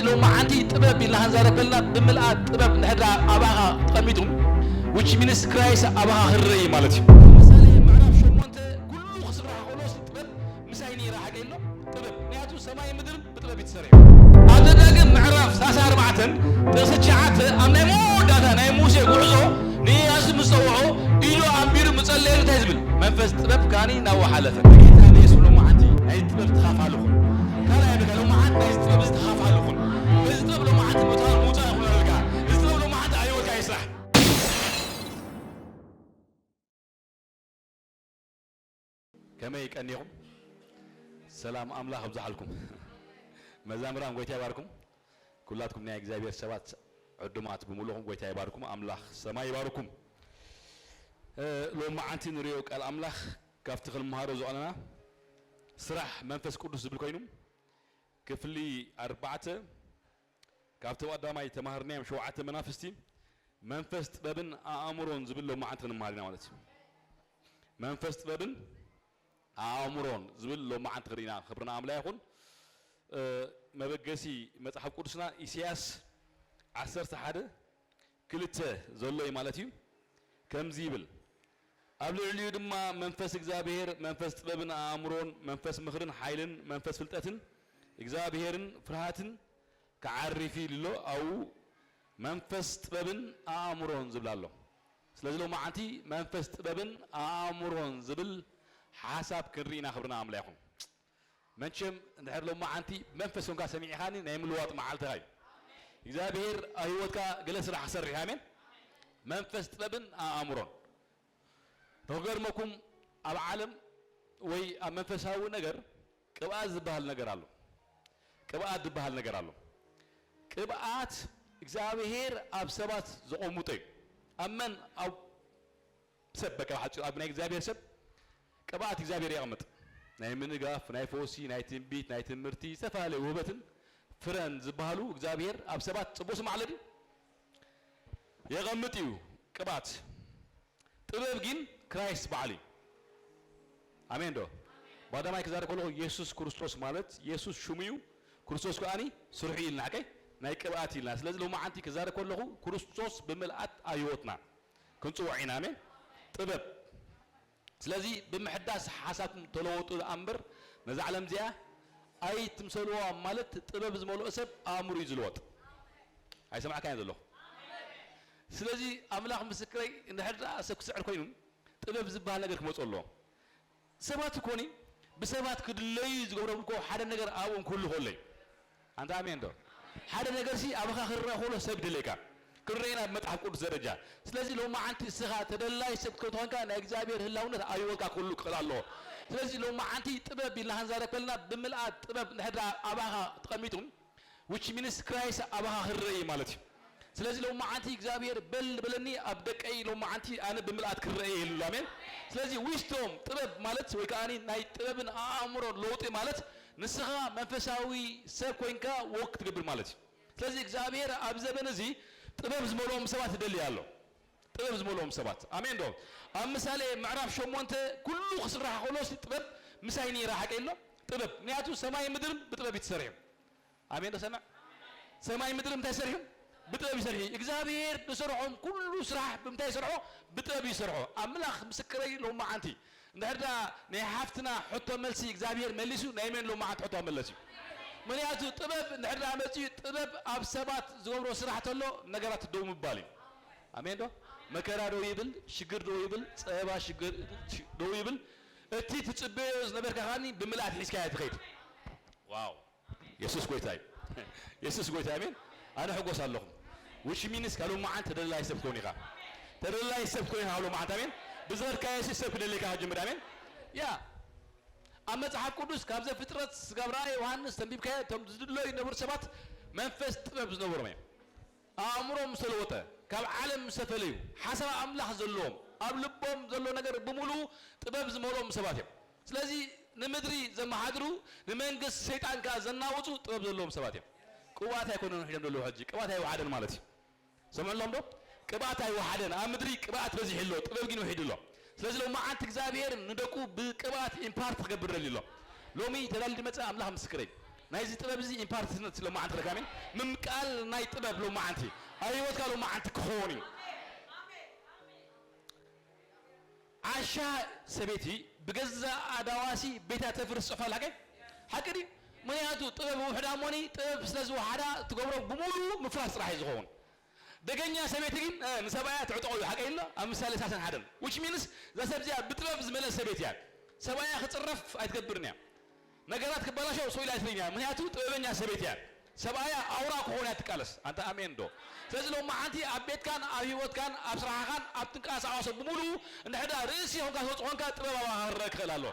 ሎማዓንቲ ጥበብ ኢልና ክንዛረብ ከለና ብምልኣት ጥበብ እንድሕር ደኣ ኣባኻ ተቐሚጡ፣ which means ክራይስት ኣባኻ ክረኢ ማለት እዩ። ምሳሌ ምዕራፍ ሸሞንተ ኩሉ ክስራሕ ከሎ ጥበብ ምሳይ ነይራ ሓቀይ ኣሎ ጥበብ። ምክንያቱ ሰማይ ምድርን ብጥበብ እዩ ተሰሪሑ። ኣብ ዘዳግም ምዕራፍ ሰላሳ ኣርባዕተን ጥቕሲ ትሽዓተ ኣብ ናይ መወዳእታ ናይ ሙሴ ጉዕዞ ንኢያሱ ምስ ጸውዖ ኢዱ ኣንቢሩ ምጸለየሉ እንታይ ዝብል መንፈስ ጥበብ ከኣኒ ናብኡ ሓለፈ። ንጌታ ንየሱስ ሎማዓንቲ ናይ ጥበብ ተኻፋሊ ኩን። ካልኣይ በቃ ሎማዓንቲ ናይ ጥበብ ዝተኻፋሊ ኩን። እዚ ጥበብ ሎማዓንቲ ምውጻእ ምውጻእ ይኹነልካ። እዚ ጥበብ ሎማዓንቲ ኣየወልካ ይስራሕ። ከመይ ቀኒኹም? ሰላም ኣምላኽ ኣብዝሓልኩም። መዛምራን ጎይታ ይባርኩም። ኩላትኩም ናይ እግዚኣብሔር ሰባት ዕዱማት ብምሉኹም ጎይታ ይባርኩም። ኣምላኽ ሰማይ ይባርኩም። እ፣ ሎማዓንቲ ንሪኦ ቃል ኣምላኽ ካብቲ ክንመሃሮ ዝቐነና ስራሕ መንፈስ ቅዱስ ዝብል ኮይኑ ክፍሊ ኣርባዕተ ካብቲ ቀዳማይ ተማሃርናዮም ሸውዓተ መናፍስቲ መንፈስ ጥበብን ኣእምሮን ዝብል ሎማዓንቲ ክንመሃር ኢና ማለት እዩ። መንፈስ ጥበብን ኣእምሮን ዝብል ሎማዓንቲ ክርኢ ኢና። ክብርና ኣምላኽ ይኹን። እ፣ መበገሲ መጽሓፍ ቅዱስና ኢሳያስ ዓሰርተ ሓደ ክልተ ዘሎ እዩ ማለት እዩ። ከምዚ ይብል፣ ኣብ ልዕሊኡ ድማ መንፈስ እግዚኣብሔር፣ መንፈስ ጥበብን ኣእምሮን፣ መንፈስ ምኽርን ሓይልን፣ መንፈስ ፍልጠትን እግዚኣብሔርን ፍርሃትን ክዓርፍ ኢሉ ኣሎ። ኣብኡ መንፈስ ጥበብን ኣእምሮን ዝብል ኣሎ። ስለዚ ሎማዓንቲ መንፈስ ጥበብን ኣእምሮን ዝብል ሓሳብ ክንርኢ ኢና። ክብርና ኣምላኽ ይኹን። መቸም እንድሕር ሎማዓንቲ መንፈስ ኮንካ ሰሚዕኻኒ ናይ ምልዋጥ መዓልትኻ እዩ። እግዚኣብሔር ኣብ ህይወትካ ገለ ስራሕ ክሰርሕ። ኣሜን። መንፈስ ጥበብን ኣእምሮን። ንክገርመኩም ኣብ ዓለም ወይ ኣብ መንፈሳዊ ነገር ቅብኣት ዝበሃል ነገር ኣሎ። ቅብኣት ዝበሃል ነገር ኣሎ። ቅብኣት እግዚኣብሔር ኣብ ሰባት ዘቐምጦ እዩ። ኣብ መን? ኣብ ሰብ፣ በቃ ብሓጺሩ ኣብ ናይ እግዚኣብሔር ሰብ ቅብኣት እግዚኣብሔር የቐምጥ። ናይ ምንጋፍ፣ ናይ ፈውሲ፣ ናይ ትንቢት፣ ናይ ትምህርቲ፣ ዝተፈላለዩ ውህበትን ፍረን ዝበሃሉ እግዚኣብሔር ኣብ ሰባት ጽቡቕ ስማዕ ኣለዲ የቐምጥ እዩ ቅብኣት። ጥበብ ግን ክራይስት በዓል እዩ። ኣሜን ዶ? ባዳማይ ክዛረብ ከለኹ የሱስ ክርስቶስ ማለት የሱስ ሽሙ እዩ፣ ክርስቶስ ከኣኒ ስርሑ ኢልና፣ ሓቀይ ናይ ቅብኣት ኢልና። ስለዚ ሎማዓንቲ ክዛረብ ከለኹ ክርስቶስ ብምልኣት ኣብ ህይወትና ክንጽውዖ ኢና። ኣሜን። ጥበብ። ስለዚ ብምሕዳስ ሓሳብኩም ተለወጡ እምበር ነዛ ዓለም እዚኣ ኣይትምሰልዋ ማለት ጥበብ ዝመልኦ ሰብ ኣእምሩ እዩ ዝልወጥ። ኣይሰማዕካን ዘለኹ። ስለዚ ኣምላኽ ምስክረይ እንድሕር ደኣ ሰብ ክስዕር ኮይኑ ጥበብ ዝበሃል ነገር ክመጽኦ ኣለዎ። ሰባት እኮኒ ብሰባት ክድለዩ ዝገብሮም እኮ ሓደ ነገር ኣብኦም ክህሉ ከሎ እዩ። ኣንታ ኣሜን ዶ? ሓደ ነገር ሲ ኣባኻ ክረኣ ከሎ ሰብ ይደልየካ። ክንረኤና ብመጽሓፍ ቅዱስ ደረጃ። ስለዚ ሎማዓንቲ እስኻ ተደላይ ሰብ ክትኮንካ ናይ እግዚኣብሔር ህላውነት ኣብ ህይወትካ ክህሉ ክኽእል ኣለዎ። ስለዚ ሎማዓንቲ ጥበብ ኢልና ክንዛረብ ከለና ብምልኣት ጥበብ እንድሕር ደኣ ኣባኻ ተቐሚጡ which means ክራይስት ኣባኻ ክረኢ ማለት እዩ። ስለዚ ሎማዓንቲ እግዚኣብሔር በል በለኒ ኣብ ደቀይ ሎማዓንቲ ኣነ ብምልኣት ክረአ የሉ። ኣሜን። ስለዚ ዊስዶም ጥበብ ማለት ወይ ከኣ ናይ ጥበብን ኣእምሮን ለውጢ ማለት ንስኻ መንፈሳዊ ሰብ ኮይንካ ወክ ክትገብር ማለት እዩ። ስለዚ እግዚኣብሔር ኣብ ዘበን እዚ ጥበብ ዝመልኦም ሰባት ይደሊ ኣሎ። ጥበብ ዝመልኦም ሰባት። ኣሜን ዶ? ኣብ ምሳሌ ምዕራፍ ሸሞንተ ኩሉ ክስራሕ ከሎስ ጥበብ ምሳይ ነይራ ሓቀይ ኣሎ። ጥበብ ምክንያቱ ሰማይ ምድርን ብጥበብ እዩ ተሰሪሑ። ኣሜን ዶ ሰምዕ? ሰማይ ምድሪ ብምንታይ ሰሪሑ? ብጥበብ ይሰርሑ። እግዚኣብሔር ዝሰርሖም ኩሉ ስራሕ ብምንታይ ይሰርሖ? ብጥበብ ይሰርሖ። ኣምላኽ ምስክረይ ሎማዓንቲ እንድሕር ደኣ ናይ ሓፍትና ሕቶ መልሲ እግዚኣብሔር መሊሱ ናይ መን ሎማዓንቲ ሕቶ መለስ እዩ? ምክንያቱ ጥበብ እንድሕር ደኣ መፅኡ ጥበብ ኣብ ሰባት ዝገብሮ ስራሕ ተሎ ነገራት ደው ምባል እዩ። ኣሜን ዶ? መከራ ደው ይብል፣ ሽግር ደው ይብል፣ ፀበባ ሽግር ደው ይብል። እቲ ትፅበዮ ዝነበርካ ከኣኒ ብምልኣት ሒዝካያ ትኸይድ። ዋው! የሱስ ጎይታ እዩ። የሱስ ጎይታ፣ ኣሜን። ኣነ ሕጎስ ኣለኹም። Which means ካብ ሎማዓንቲ ተደላይ ሰብ ትኸውን ኢኻ። ተደላይ ሰብ ትኸውን ኢኻ ካብ ሎማዓንቲ፣ ኣሜን። ብዝኸድካዮ ሲ ሰብ ክደልየካ ክጅምር፣ ኣሜን። ያ ኣብ መጽሓፍ ቅዱስ ካብ ዘፍጥረት ስጋብ ራእይ ዮሃንስ ተንቢብካዮ እቶም ዝድለዩ ዝነበሩ ሰባት መንፈስ ጥበብ ዝነበሮም እዮም። ኣእምሮም ዝተለወጠ ካብ ዓለም ዝተፈለዩ ሓሳብ ኣምላኽ ዘለዎም ኣብ ልቦም ዘሎ ነገር ብምሉኡ ጥበብ ዝመልኦም ሰባት እዮም። ስለዚ ንምድሪ ዘመሓድሩ ንመንግስቲ ሰይጣን ከኣ ዘናውጹ ጥበብ ዘለዎም ሰባት እዮም። ቅብኣት ኣይኮነን ውሒዶም ዘለዉ ሕጂ ቅብኣት ኣይወሓደን ማለት እዩ። ሰምዕሎም ዶ? ቅብኣት ኣይወሓደን። ኣብ ምድሪ ቅብኣት በዚሑ ኣሎ፣ ጥበብ ግን ውሒዱ ኣሎ። ስለዚ ሎማዓንቲ እግዚኣብሔር ንደቁ ብቅብኣት ኢምፓርት ክገብር ደልዩ ኣሎ። ሎሚ ተዳሊ ድመጸ ኣምላኽ ምስክረይ ናይዚ ጥበብ እዚ ኢምፓርትነት ሎማዓንቲ ክረካሜን ምምቃል ናይ ጥበብ ሎማዓንቲ ኣብ ህይወትካ ሎማዓንቲ ክኸውን እዩ። ዓሻ ሰበይቲ ብገዛእ ኣዳዋሲ ቤታ ተፍርስ ጽሑፍ ኣላ ሓቀይ ሓቂ ድዩ? ምክንያቱ ጥበብ ውሕዳ እሞኒ ጥበብ ስለ ዝወሓዳ ትገብሮ ብምሉ ምፍራስ ጥራሕ እዩ ዝኸውን። ደገኛ ሰበይቲ ግን ንሰብኣያ ትዕጠቆ እዩ ሓቀይ ኣሎ ኣብ ምሳሌ ሳሰን ሓደን which means እዛ ሰብ እዚኣ ብጥበብ ዝመለስ ሰበይቲ እያ። ሰብኣያ ክፅረፍ ኣይትገብርን እያ። ነገራት ክበላሸው ሰው ኢላ ኣይትፍልኛ ምክንያቱ ጥበበኛ ሰበይቲ እያ። ሰብኣያ ኣውራ ክኾን እያ ትቃለስ። ኣንተ ኣሜን ዶ? ስለዚ ሎማዓንቲ ኣብ ቤትካን ኣብ ህይወትካን ኣብ ስራሕኻን ኣብ ትንቀሳቀሶ ብምሉኡ እንድሕዳ ርእሲ ኾንካ ትወፅእ ኾንካ ጥበብ ኣባኻ ክረአ ክኽእል ኣሎ።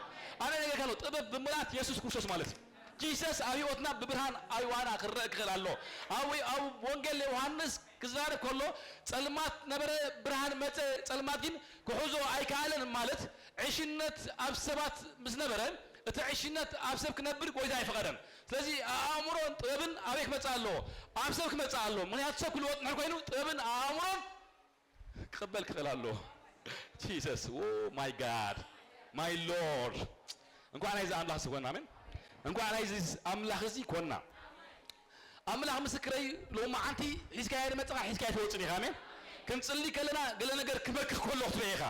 ኣነ ነገርካ ኣሎ ጥበብ ብምላት የሱስ ክርስቶስ ማለት እዩ። ጂሰስ ኣብ ህይወትና ብብርሃን ኣብ ህይዋና ክረአ ክኽእል ኣሎ። ኣብ ኣብ ወንጌል ዮሃንስ ክዛረብ ከሎ ጸልማት ነበረ፣ ብርሃን መጸ፣ ጸልማት ግን ክሕዞ ኣይከኣለን ማለት ዕሽነት ኣብ ሰባት ምስ ነበረ እቲ ዕሽነት ኣብ ሰብ ክነብር ጎይታ ኣይፈቐደን። ስለዚ ኣእምሮን ጥበብን ኣበይ ክመጽእ ኣለዎ? ኣብ ሰብ ክመጽእ ኣለዎ። ምክንያቱ ሰብ ክልወጥ እንድሕር ኮይኑ ጥበብን ኣእምሮን ክቕበል ክኽእል ኣለዎ። Jesus, oh my God, my Lord. እንኳዕ ናይዚ ኣምላኽ እዚ ኮና ኣሜን። እንኳዕ ናይዚ ኣምላኽ እዚ ኮና። ኣምላኽ ምስክረይ ሎማዓንቲ ሒዝካዮ ዝመጽኻ ሒዝካዮ ትወጽን ኢኻ ኣሜን። ክንጽሊ ከለና ገለ ነገር ክመክኽ ከሎ ክትርኢ ኢኻ።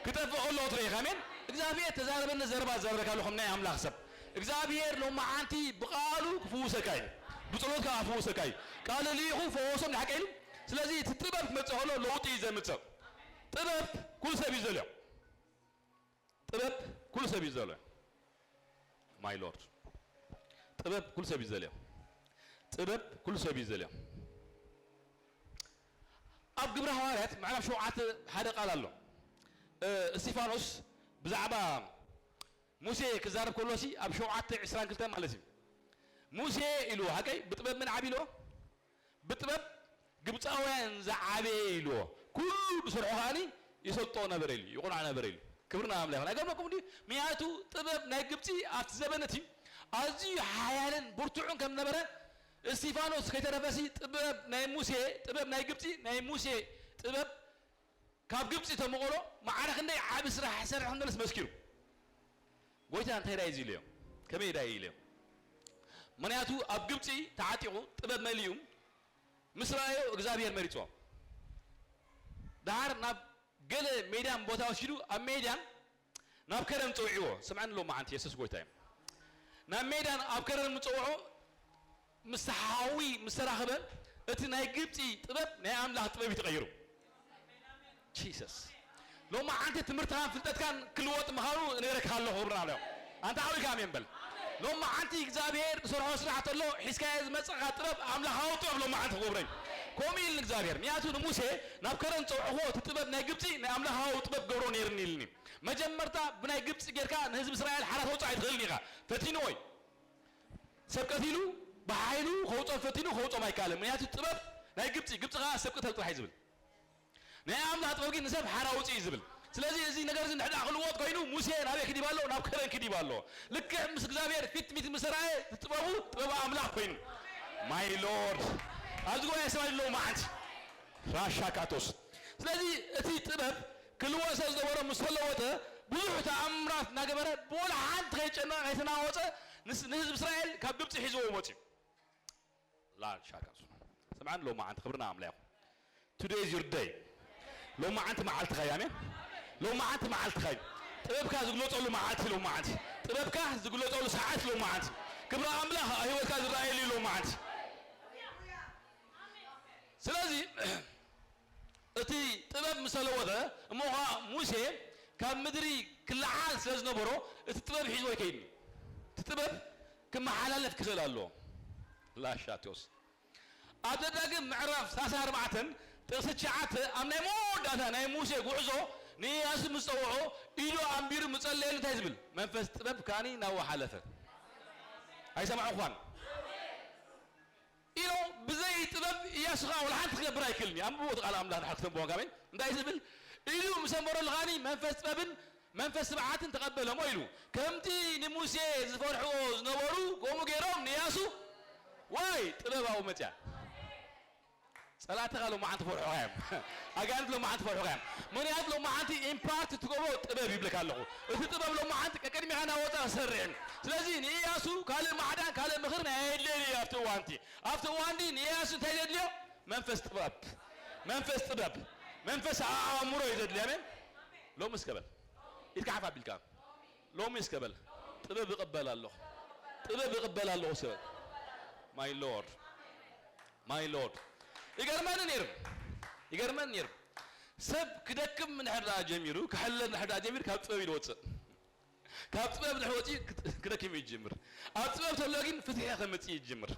ክጠፍእ ከሎ ክትርኢ ኢኻ ኣሜን። እግዚኣብሔር ተዛረበኒ ዘረባ ዘረበካ ኣለኹም ናይ ኣምላኽ ሰብ። እግዚኣብሔር ሎማዓንቲ ብቃሉ ክፍውሰካ እዩ። ብጸሎትካ ክፍውሰካ እዩ። ቃሉ ልኢኹ ፈወሶም ንሓቀ ኢሉ ስለዚ እቲ ጥበብ ክመጽእ ከሎ ለውጢ እዩ ዘምጽእ። ጥበብ ኩሉ ሰብ እዩ ዝደልዮ። ጥበብ ኩሉ ሰብ እዩ ዝደልዮ። My Lord ጥበብ ኩሉ ሰብ እዩ ዝደልዮ። ጥበብ ኩሉ ሰብ እዩ ዝደልዮ። ኣብ ግብረ ሃዋርያት ምዕራፍ ሸውዓተ ሓደ ቃል ኣሎ። እስጢፋኖስ ብዛዕባ ሙሴ ክዛረብ ከሎ ሲ ኣብ ሸውዓተ ዕስራን ክልተን ማለት እዩ። ሙሴ ኢልዎ ሓቀይ ብጥበብ ምን ዓቢ ኢልዎ? ብጥበብ ግብፃውያን ዝዓበየ ኢልዎ። ኩሉ ዝሰርሖ ከዓኒ ይሰልጦ ነበረ ኢሉ ይቑናዕ ነበረ ኢሉ። ክብርና ኣምላኽ ይኹን። ኣይገርመኩም ድዩ? ምክንያቱ ጥበብ ናይ ግብፂ ኣብቲ ዘበን እቲ ኣዝዩ ሓያልን ብርቱዕን ከም ነበረ እስጢፋኖስ ከይተረፈሲ ጥበብ ናይ ሙሴ ጥበብ ናይ ግብፂ ናይ ሙሴ ጥበብ ካብ ግብፂ ተመቐሎ ማዕረ ክንደይ ዓቢ ስራሕ ሰርሕ ከም ዘለስ መስኪሩ። ጎይታ እንታይ ዳይ ኢልዮም ከመይ ዳይ ኢልዮም ምክንያቱ ኣብ ግብፂ ተዓጢቑ ጥበብ መሊኡ ምስ ረኣዮ እግዚኣብሔር መሪፅዎ። ደሓር ናብ ገለ ሜድያን ቦታ ወሲዱ ኣብ ሜድያን ናብ ከረን ፀውዕዎ። ስምዐኒ ሎማዓንቲ የሱስ ጎይታ እዩ። ናብ ሜዳን ኣብ ከረን ምፀውዖ ምስ ሓዊ ምስ ተራኸበ እቲ ናይ ግብፂ ጥበብ ናይ ኣምላኽ ጥበብ እዩ ተቐይሩ። ጂሰስ ሎማዓንቲ ትምህርትኻን ፍልጠትካን ክልወጥ ምዃኑ እነግረካ ኣለኹ። ክብርና ኣሎ ኣንታ ሓዊካ ኣሜን በል። ሎማዓንቲ እግዚኣብሔር ዝሰርሖ ስራሕ ተሎ ሒዝካዮ ዝመፀኻ ጥበብ ኣምላኻዊ ጥበብ ሎማዓንቲ ክገብሮ እዩ። ከምኡ ኢልኒ እግዚኣብሔር ምክንያቱ ንሙሴ ናብ ከረን ፀውዕኹዎ እቲ ጥበብ ናይ ግብፂ ናይ ኣምላኻዊ ጥበብ ክገብሮ ነይርኒ ኢልኒ። መጀመርታ ብናይ ግብፂ ጌርካ ንህዝቢ እስራኤል ሓራ ተውፅእ ኣይትኽእልን ኢኻ። ፈቲንዎ እዩ። ሰብ ቀቲሉ ብሓይሉ ከውፅኦም ፈቲኑ ከውፅኦም ኣይከኣለን። ምክንያቱ ጥበብ ናይ ግብፂ ግብፂ ከዓ ሰብ ቅተል ጥራሕ እዩ ዝብል ናይ ኣምላኽ ጥበብ ግን ንሰብ ሓራ ውፅእ እዩ ዝብል። ስለዚ እዚ ነገር እዚ ንሕዳ ክልወጥ ኮይኑ ሙሴ ናበይ ክዲብ ኣሎ? ናብ ከረን ክዲብ ኣሎ። ልክዕ ምስ እግዚኣብሔር ፊት ሚት ምስ ረኣየ እቲ ጥበቡ ጥበብ ኣምላኽ ኮይኑ my Lord ኣብዚ ጉባኤ ሰብ ኣለዉ መዓንቲ ራሻ ካቶስ ስለዚ እቲ ጥበብ ክልወጥ ስለ ዝነበሮ ምስ ተለወጠ ብዙሕ ተኣምራት እናገበረ ብወላ ሓንቲ ከይጨነቐ ከይተናወፀ ንስ- ንህዝቢ እስራኤል ካብ ግብፂ ሒዝዎ መፅዩ ላል ሻካሱ ስምዓን ሎማዓንቲ ክብርና ኣምላ ይኹን today is your day ሎማዓንቲ መዓልትኻ እዩ ኣሜን ሎማዓንቲ መዓልትኻ እዩ ጥበብካ ዝግለፀሉ መዓልቲ ሎማዓንቲ ጥበብካ ዝግለፀሉ ሰዓት ሎማዓንቲ ክብሪ ኣምላኽ ኣብ ህይወትካ ዝረኣየሉ እዩ ሎማዓንቲ ስለዚ እቲ ጥበብ ምስ ተለወጠ እሞ ኸዓ ሙሴ ካብ ምድሪ ክለዓል ስለ ዝነበሮ እቲ ጥበብ ሒዝዎ ይከይድ እዩ። እቲ ጥበብ ክመሓላለፍ ክኽእል ኣለዎ። ላሻቴዎስ ኣብ ዘዳግም ምዕራፍ ሰላሳ ኣርባዕተ ጥቕሲ ትሽዓተ ኣብ ናይ መወዳእታ ናይ ሙሴ ጉዕዞ ንኢያሱ ምስ ጸውዖ ኢዱ ኣንቢሩ ምጸለየሉ እንታይ ዝብል መንፈስ ጥበብ ከኣኒ ናብኡ ሓለፈ። ኣይሰማዕኳን ኢሎ ብዘይ ጥበብ ኢያሱ ኸዓ ወላ ሓንቲ ክገብር ኣይክእልን እዩ። ኣንብብዎ እቲ ቃል ኣምላኽ ድሓር ክተንብቦ ካበይ እንታይ ዝብል ኢሉ ምስ ኣንበረሉ ኸዓኒ መንፈስ ጥበብን መንፈስ ትብዓትን ተቐበለ እሞ ኢሉ ከምቲ ንሙሴ ዝፈርሕዎ ዝነበሩ ከምኡ ገይሮም ንኢያሱ ዋይ ጥበብ ኣብኡ መፅያ። ጸላእትኻ ሎማዓንቲ ፈርሑኻ እዮም። ኣጋንንት ሎማዓንቲ ፈርሑኻ እዮም። ምኽንያቱ ሎማዓንቲ ኢምፓርት ትገብሮ ጥበብ ይብለካ ኣለኹ። እቲ ጥበብ ሎማዓንቲ ቀቅድሚኻ እናወጸ ክሰርሕ እዩ። ስለዚ ንኢያሱ ካልእ ማዕዳን ካልእ ምኽርን ኣየድልየን እዩ ኣብቲ እዋንቲ። ኣብቲ እዋንቲ ንኢያሱ እንታይ ዘድልዮ? መንፈስ ጥበብ፣ መንፈስ ጥበብ፣ መንፈስ ኣእምሮ እዩ ዘድልዮ። ኣሜን። ሎሚ እስከ በል፣ ኢድካ ሓፍ ኣቢልካ ሎሚ እስከ በል፣ ጥበብ እቕበል ኣለኹ፣ ጥበብ እቕበል ኣለኹ እስከ በል። My Lord፣ my Lord። ይገርመኒ ነይሩ፣ ይገርመኒ ነይሩ። ሰብ ክደክም እንድሕር ደኣ ጀሚሩ፣ ክሕለል እንድሕር ደኣ ጀሚሩ፣ ካብ ጥበብ እዩ ዝወፅእ። ካብ ጥበብ እንድሕር ወፂኡ ክት-፣ ክደክም እዩ ዝጅምር። ኣብ ጥበብ ተሎ ግን ፍትሒ ከምፅእ እዩ ዝጅምር።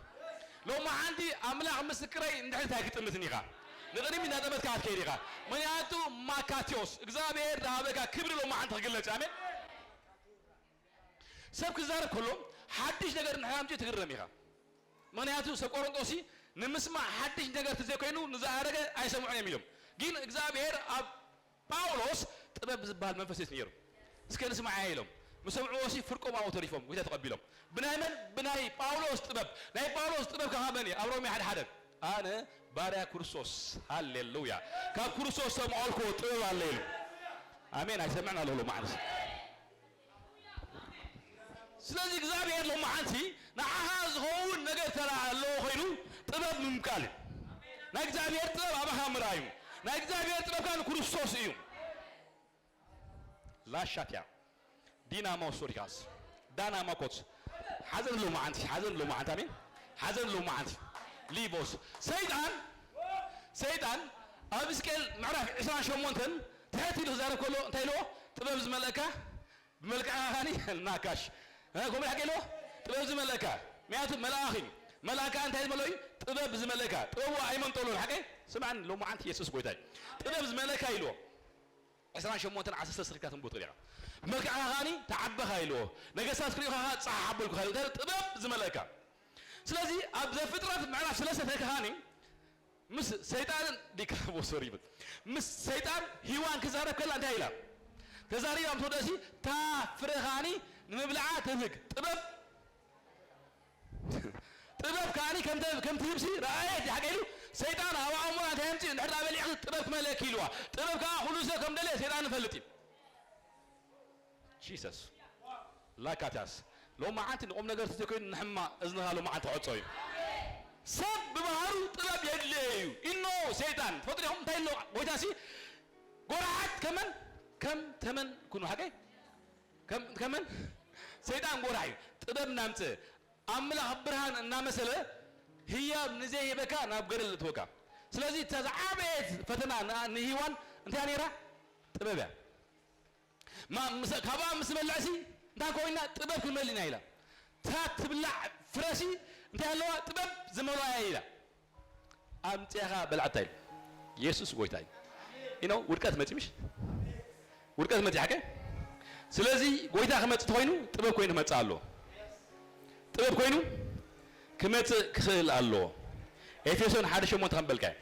ሎማዓንቲ ኣምላኽ ምስክረይ እንድሕር እንታይ ክጥምትን ኢኻ? ንቕድሚት እናጠመትካ ክትከይድ ኢኻ። ምኽንያቱ ማካቴዎስ፣ እግዚኣብሔር ዝሃበካ ክብሪ ሎማዓንቲ ክግለጽ። ኣሜን። ሰብ ክዛረብ ከሎ ሓድሽ ነገር እንድሕር ኣምፂኡ ትግረም ኢኻ። ምኽንያቱ ሰብ ቆሮንጦስ ንምስማዕ ሓድሽ ነገር ተዘይኮይኑ ንዝኣረገ ኣይሰምዑን እዮም ኢሎም። ግን እግዚኣብሔር ኣብ ጳውሎስ ጥበብ ዝበሃል መንፈስ እዩ ነይሩ። እስከ ንስማዕ ኢሎም ምስ ሰምዕዎ ሲ ፍርቆም ኣብኡ ተሪፎም ጎይታ ተቐቢሎም። ብናይ መን? ብናይ ጳውሎስ ጥበብ። ናይ ጳውሎስ ጥበብ ከ ካብ መን እዩ? ኣብ ሮሜ ሓደ ሓደ ኣነ ባርያ ክርስቶስ፣ ሃሌሉያ፣ ካብ ክርስቶስ ዝተምዖልኩዎ ጥበብ ኣለ ኢሉ። ኣሜን። ኣይሰምዕን ኣለኹ ሎማዓንቲ። ስለዚ እግዚኣብሔር ሎማዓንቲ ንዓኻ ዝኸውን ነገር ተራ ኣለዎ ኮይኑ ጥበብ ምምቃል እዩ። ናይ እግዚኣብሔር ጥበብ ኣባኻ ምርኣዩ። ናይ እግዚኣብሔር ጥበብ ካን ክርስቶስ እዩ። ላሻትያ ዲናሞ ሶሪካስ ዳናማኮት ሓዘን ሎማዓንቲ፣ ሓዘን ሎማዓንቲ፣ ኣሜን። ሓዘን ሎማዓንቲ ሊቦስ ሰይጣን፣ ሰይጣን ኣብ ሕዝቅኤል ምዕራፍ ዕስራን ሸሞንተን ትሕት ኢሉ ክዛረብ ከሎ እንታይ ኢልዎ? ጥበብ ዝመልአካ ብመልክዕኻ ኻኒ ናካሽ። እ፣ ከምኡ ሓቂ ኢልዎ? ጥበብ ዝመልአካ። ምክንያቱ መልኣኽ እዩ። መልኣካ እንታይ ዝመልኦ እዩ? ጥበብ ዝመልእካ። ጥበቡ ኣይመንጠሎን። ሓቂ? ስምዓኒ፣ ሎማዓንቲ የሱስ ጎይታ እዩ። ጥበብ ዝመልእካ ኢልዎ። ዕስራን ሸሞንተን ዓሰርተ ሰኺልካ ትንብቦ ትኽእል ኢኻ። ብመልክዕኻ ኻኒ ተዓበኻ ኢልዎ። ነገስታት ክሪኡኻ ኸዓ ጸሓሕ ኣበልኩኻ ኢልዎ። እንታይ ኢሉ? ጥበብ ዝመልእካ። ስለዚ ኣብ ዘፍጥረት ምዕራፍ ሰለስተ ተካኻኒ ምስ ሰይጣንን ዲካቦ ሶሪ ይብል። ምስ ሰይጣን ሂዋን ክዛረብ ከላ እንታይ ኢላ? ተዛሪባ ምስ ወደእሲ፣ "እታ ፍረ ከኣኒ ንምብልዓ ትብህግ ጥበብ፣ ጥበብ ከኣኒ ከም ተ-፣ ከም ትህብሲ ረኣየት" ሓቂ ኢሉ። ሰይጣን ኣብ ኣእምሮኣ እንታይ የምጽእ? "እንድሕር ደኣ በሊዕኺ ጥበብ ክመልአኪ" ኢልዋ። ጥበብ ከኣ ኩሉ ሰብ ከም ደለየ ሰይጣን ይፈልጥ እዩ። ጂሰስ። ላካታስ። ሎማዓንቲ ንቁም ነገር ተዘይኮይኑ ንሕማቕ እዝንኻ ሎማዓንቲ ክዕጾ እዩ። ሰብ ብባህሩ ጥበብ የድልዮ እዩ። ኢኖ ሰይጣን። ትፈልጡ ዲኹም እንታይ ኢሎ ጎይታሲ? ጎራሓት ከመን? ከም ተመን ኩኑ። ሓቀይ? ከም፣ ከመን? ሰይጣን ጎራሕ እዩ። ጥበብ እናምጽእ ኣምላኽ ብርሃን እናመሰለ ህያብ ንዘይህበካ ናብ ገደል እትወካ። ስለዚ እታ ዝዓበየት ፈተና ን-፣ ንሂዋን እንታይ ነይራ? ጥበብ እያ። ማ-፣ ምስ-፣ ካብኣ ምስ በልዕሲ እንታይ ኮይና? ጥበብ ክንመልእ ኢና ኢላ። እታ ትብላዕ ፍረሲ እንታይ ኣለዋ? ጥበብ ዝመልኣ እያ ኢላ። ኣምፅኻ በልዓታ ኢሉ። የሱስ ጎይታ እዩ። ኢኖ ውድቀት መፂ ምሽ? ውድቀት መፂ ሓቀ? ስለዚ ጎይታ ክመፅእ ተኮይኑ ጥበብ ኮይኑ ክመፅእ ኣለዎ። ጥበብ ኮይኑ ክመፅእ ክኽእል ኣለዎ። ኤፌሶን ሓደ ሸሞንተ ከም በልካ እዩ።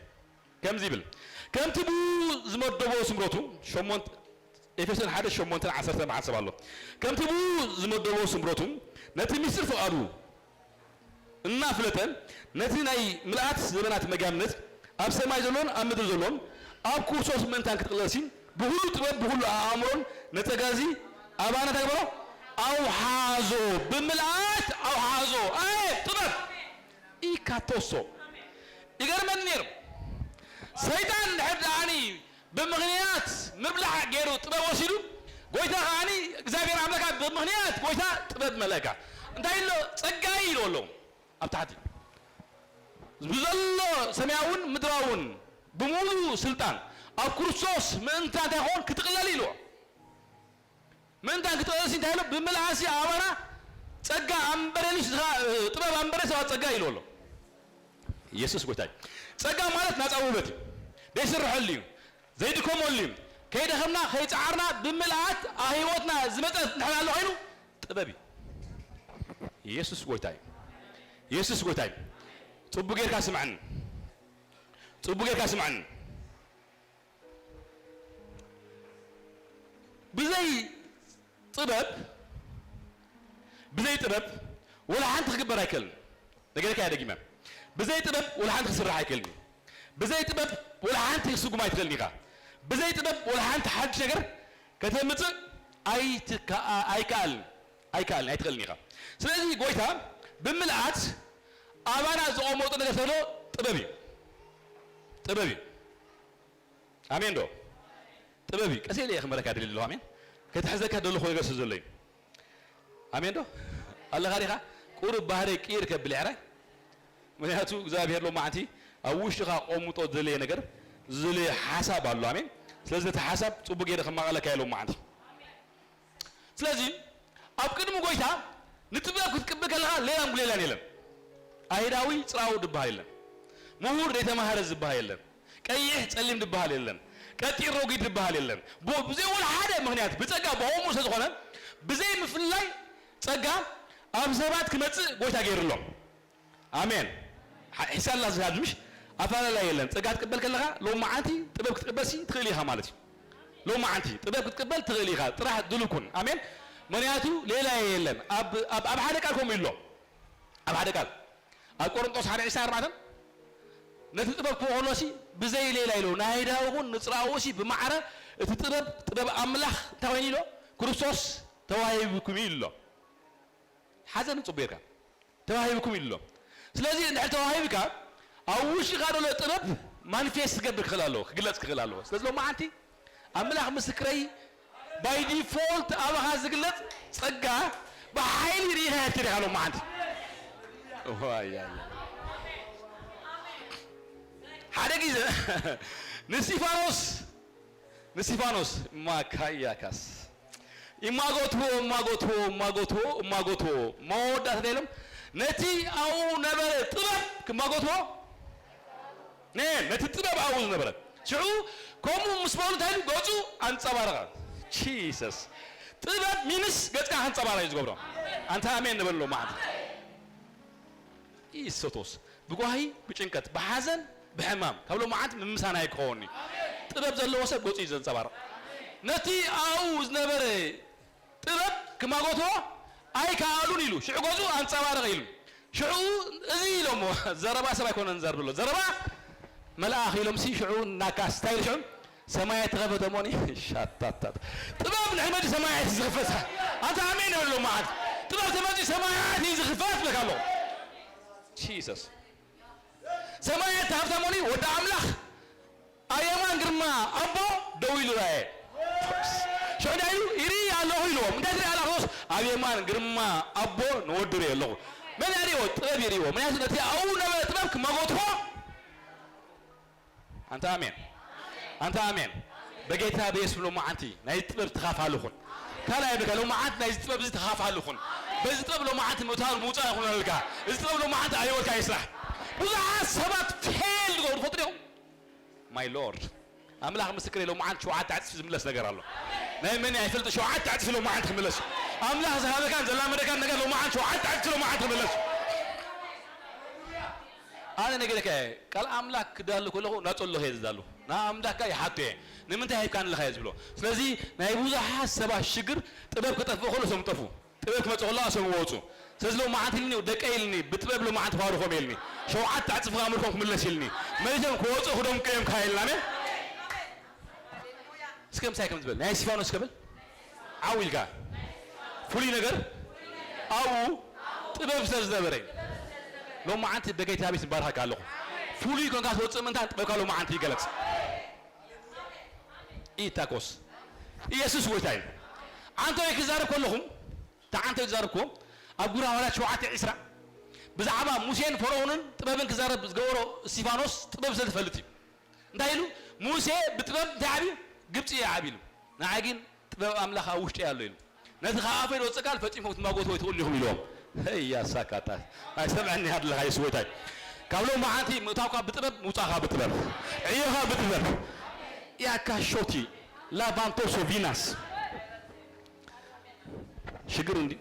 ከምዚ ይብል፣ "ከምቲ ብኡ ዝመደቦ ስምረቱ"፣ ሸሞንተ፣ ኤፌሶን ሓደ ሸሞንተን ዓሰርተን ብሓንሳብ ኣሎ። "ከምቲ ብኡ ዝመደቦ ስምረቱ ነቲ ምስጢር ፍቓዱ እናፍለጠ፣ ነቲ ናይ ምልኣት ዘመናት መጋብነት ኣብ ሰማይ ዘሎን ኣብ ምድሪ ዘሎን ኣብ ክርስቶስ ምእንታን ክጥቕለልሲ፣ ብኹሉ ጥበብ ብኹሉ ኣእምሮን ነጸጋዚ ኣባና እንታይ ግበሮ? ኣውሓዞ፣ ብምልኣት ኣውሓዞ።" ኣየ ጥበብ ኢካቶሶ። ይገርመኒ ነይሩ። ሰይጣን እንድሕር ደኣኒ ብምኽንያት ምብላዕ ገይሩ ጥበብ ወሲዱ፣ ጎይታ ከኣኒ እግዚኣብሔር ኣምላካ ብምኽንያት ጎይታ ጥበብ መለካ። እንታይ ኢሎ? ጸጋይ ኢልዎ ኣሎ ኣብ ታሕቲ። ብዘሎ ሰማያውን ምድራውን ብምሉኡ ስልጣን ኣብ ክርስቶስ ምእንታ እንታይ ክኾን? ክጥቕለል ኢልዎ። ምእንታን ክትቕለልሲ እንታይ ኢሉ? ብምልኣሲ ኣባና ጸጋ ኣንበረልሽ ዝኻ-፣ ጥበብ ኣንበረ ሰባት ጸጋ ኢሉ ኣሎ። ኢየሱስ ጎይታ እዩ። ጸጋ ማለት ናጻ ውህበት እዩ። ዘይስርሐሉ እዩ። ዘይድከመሉ እዩ። ከይደኸምና፣ ከይጸዓርና፣ ብምልኣት ኣብ ህይወትና ዝመጸ እንድሕር ኣሎ ኮይኑ ጥበብ እዩ። ኢየሱስ ጎይታ እዩ። ኢየሱስ ጎይታ እዩ። ጽቡቅ ጌርካ ስምዐኒ። ጽቡቅ ጌርካ ስምዐኒ። ብዘይ ጥበብ፣ ብዘይ ጥበብ ወላ ሓንቲ ክግበር ኣይክእልን። ነገርካ እያ ደጊመ። ብዘይ ጥበብ ወላ ሓንቲ ክስራሕ ኣይክእልን እዩ። ብዘይ ጥበብ ወላ ሓንቲ ክትስጉም ኣይትኽእልን ኢኻ። ብዘይ ጥበብ ወላ ሓንቲ ሓድሽ ነገር ከተምጽእ ኣይትከኣ-፣ ኣይከኣልን፣ ኣይከኣልን፣ ኣይትኽእልን ኢኻ። ስለዚ ጎይታ ብምልኣት ኣባና ዘቐመጦ ነገር ተሎ ጥበብ እዩ። ጥበብ እዩ። ኣሜን ዶ? ጥበብ እዩ። ቀስ ኢለ እየ ክመረካ ደልየ ኣለኹ። ኣሜን። ከተሕዘካ ደለኹ ነገር ስለ ዘሎ እዩ። ኣሜን ዶ? ኣለኻ ዲኻ? ቁሩብ ባህረይ ቅይር ከብል ይሕራይ። ምክንያቱ እግዚኣብሔር ሎማዓንቲ ኣብ ውሽጥኻ ቆምጦ ዝደለየ ነገር፣ ዝደለየ ሓሳብ ኣሎ። ኣሜን። ስለዚ ነቲ ሓሳብ ጽቡቅ ገይረ ከማቐለካ እየ ሎማዓንቲ። ስለዚ ኣብ ቅድሚ ጎይታ ንጥበብ ክትቅብል ከለኻ ሌላን ጉሌላን የለን። ኣይሁዳዊ ጽራው ድበሃል የለን። ምሁር ዘይተማሃረ ዝበሃል የለን። ቀይሕ ጸሊም ድበሃል የለን። ቀጢን ረጒድ ድበሃል የለን። ብ-፣ ብዘይ ወላ ሓደ ምኽንያት ብጸጋ ብኸምኡ ስለ ዝኾነ ብዘይ ምፍልላይ ጸጋ ኣብ ሰባት ክመጽእ ጎይታ ገይሩ ኣሎ። ኣሜን። ሓ-፣ ሒሳላ ዝሃብ ምሽ ኣፈላላይ የለን። ጸጋ ትቅበል ከለኻ ሎማዓንቲ ጥበብ ክትቅበልሲ ትኽእል ኢኻ ማለት እዩ። ሎማዓንቲ ጥበብ ክትቅበል ትኽእል ኢኻ። ጥራሕ ድሉው ኩን። ኣሜን። ምኽንያቱ ሌላ የለን። ኣብ፣ ኣብ፣ ኣብ ሓደ ቃል ከምኡ ኢሎ። ኣብ ሓደ ቃል ኣብ ቆሮንጦስ ሓደ ዕስራን ኣርባዕተን ነቲ ጥበብ ክህቦ ከሎሲ ብዘይ ሌላ ኢሎ። ናይ ዳዊ ኩን ንጽራውሲ ብማዕረ እቲ ጥበብ፣ ጥበብ ኣምላኽ እንታይ ኮይኑ ኢሎ? ክርስቶስ ተዋሂብኩም እዩ ኢሎ። ሓዘን ጽቡቕ ጌርካ ተዋሂብኩም ኢሉ ኣሎ። ስለዚ እንድሕር ተዋሂብካ ኣብ ውሽጥኻ ዘሎ ጥበብ ማኒፌስት ክገብር ክኽእል ኣለዎ፣ ክግለጽ ክኽእል ኣለዎ። ስለዚ ሎማዓንቲ ኣምላኽ ምስክረይ ባይ ዲፎልት ኣባኻ ዝግለጽ ጸጋ ብሓይሊ ርኢኻ ትሪኻ ሎማዓንቲ። ዋይ፣ ያይ፣ ያይ። ሓደ ግዜ ንስቲፋኖስ ንስቲፋኖስ ማካያካስ ይማጎትዎ፣ እማጎትዎ፣ እማጎትዎ፣ እማጎትዎ። መወዳእታ ኢሎም ነቲ ኣብኡ ነበረ ጥበብ ክማጎትዎ፣ ነ-፣ ነቲ ጥበብ ኣብኡ ዝነበረ። ሽዑ ከምኡ ምስ በሉ እንታይ ኢሉ? ገጹ ኣንጸባረቐ። ጂሰስ። ጥበብ ሚንስ ገጽካ ከንጸባረቕ እዩ ዝገብሮ። ኣንታ ኣሜን ንበሎ መዓት። ኢሰቶስ። ብጓሂ፣ ብጭንቀት፣ ብሓዘን፣ ብሕማም፣ ካብ ሎማዓንቲ ምምሳና ኣይክኸውን እዩ። ጥበብ ዘለዎ ሰብ ገጹ እዩ ዘንጸባርቕ። ነቲ ኣብኡ ዝነበረ ጥበብ ክማጎትዎ ኣይከኣሉን ኢሉ። ሽዑ ገጹ ኣንጸባረቐ ኢሉ። ሽዑ እዚ ኢሎሞ፣ ዘረባ ሰብ ኣይኮነን ዘርብሎ። ዘረባ መልኣኽ ኢሎምሲ ሽዑ ናካስ። እንታይ ኢሉ ሽዑ? ሰማያት ተኸፈተ ሞኒ። ሻታታት። ጥበብ ንሕመዲ ሰማያት እዩ ዝኽፈት። ኣንታ ኣሜን በል ሎማዓንቲ። ጥበብ ተመጺኡ ሰማያት እዩ ዝኽፈት ብለካ ኣለኹ። ጂሰስ። ሰማያት ተኸፍተ ሞኒ ወዲ ኣምላኽ ኣብ የማን ግርማ ኣቦ ደው ኢሉ ረኣየ። ሽዑ እንታይ ኢሉ? ይርኢ ኣለኹ ኢልዎም። እንታይ ትርኢ ኣለኻ ክርስቶስ? ኣብ የማን ግርማ ኣቦ ንወዱ ርኢ ኣለኹ። መን የርእዎ? ጥበብ የርእዎ። ምክንያቱ ነቲ ኣብኡ ነበረ ጥበብ ክመጎትዎ ኣንታ ኣሜን። ኣንታ ኣሜን። በጌታ በየሱስ ሎማዓንቲ ናይ ጥበብ ተኻፋሊ ኩን። ካልኣይ በቃ ሎማዓንቲ ናይ ጥበብ እዚ ተኻፋሊ ኩን። በዚ ጥበብ ሎማዓንቲ ምእታው ምውጻእ ይኹነልካ። እዚ ጥበብ ሎማዓንቲ ኣብ ህይወትካ ይስራሕ። ብዙሓት ሰባት ፌል ዝገብሩ ትፈልጡ ዲኹም? ማይ ሎርድ። ኣምላኽ ምስክር ሎማዓንቲ ሸውዓተ ዕጽፊ ዝምለስ ነገር ኣሎ። ናይ መን ኣይፈልጥ ሸውዓተ ዕጽፊ ሎማዓንቲ ክምለስ። ኣምላኽ ዝሃበካን ዘላመደካን ነገር ሎማዓንቲ ሸውዓተ ዕጽፊ ሎማዓንቲ ክምለስ። ኣነ ነገርካ እየ። ቃል ኣምላኽ ክዳሉ ከለኹ ናጸሎ ከየ ዝዳሉ። ንኣምላኽካ ይሓቶ እየ። ንምንታይ ሂብካኒ ኣለኻ እየ ዝብሎ። ስለዚ ናይ ብዙሓት ሰባት ሽግር ጥበብ ክጠፍእ ከሎ እሶም ጠፉ። ጥበብ ክመጽእ ከሎ እሶም ወጹ። ስለዚ ሎማዓንቲ ኢልኒ፣ ደቀይ ኢልኒ፣ ብጥበብ ሎማዓንቲ ክባርኾም ኢልኒ። ሸውዓተ ዕጽፊ ኣምልኮም ክምለስ ኢልኒ። መሊሶም ክወጹ ክደምቁ እዮም ከኣ ኢልና። ኣሜን። እስከ ምሳይ ከም ዝበል፣ ናይ እስቲፋኖስ ከብል። ዓው ኢልካ። ፍሉይ ነገር ኣብኡ ጥበብ ስለ ዝነበረ። ሎማዓንቲ በጌታ ቤት ንባርኸካ ኣለኹ። ፍሉይ ኮንካ ትወፅእ ምእንታን ጥበብካ ሎማዓንቲ ይገለፅ። ኢታኮስ። ኢየሱስ ጎይታ እዩ። ዓንተወይ ክዛረብ ከለኹም፣ እታ ዓንተወይ ዝዛረብክዎ ኣብ ግብረ ሃዋርያት ሸውዓተ ዕስራ ብዛዕባ ሙሴን ፈርዖንን ጥበብን ክዛረብ ዝገበሮ እስቲፋኖስ ጥበብ ስለ ዝፈልጥ እዩ። እንታይ ኢሉ? ሙሴ ብጥበብ እንታይ ዓብዩ? ግብፂ እየ ዓብዩ ኢሉ። ንዓይ ግን ጥበብ ኣምላኽ ኣብ ውሽጢ ኣሎ ኢሉ። ነቲ ካብ ኣፈይ ዝወፅእ ቃል ፈፂምኩም ክትማጎቱ ወይ ትቕልኹም ኢልዎም። ሄይ ያሳካታ። ኣይሰምዐኒ ኣለኻ የሱስ ጎይታይ። ካብ ሎማዓንቲ ምእታውካ ብጥበብ፣ ምውፃእካ ብጥበብ፣ ዕዮኻ ብጥበብ። ያካ ሾቲ ላቫንቶሶ ቪናስ። ሽግር እንዲ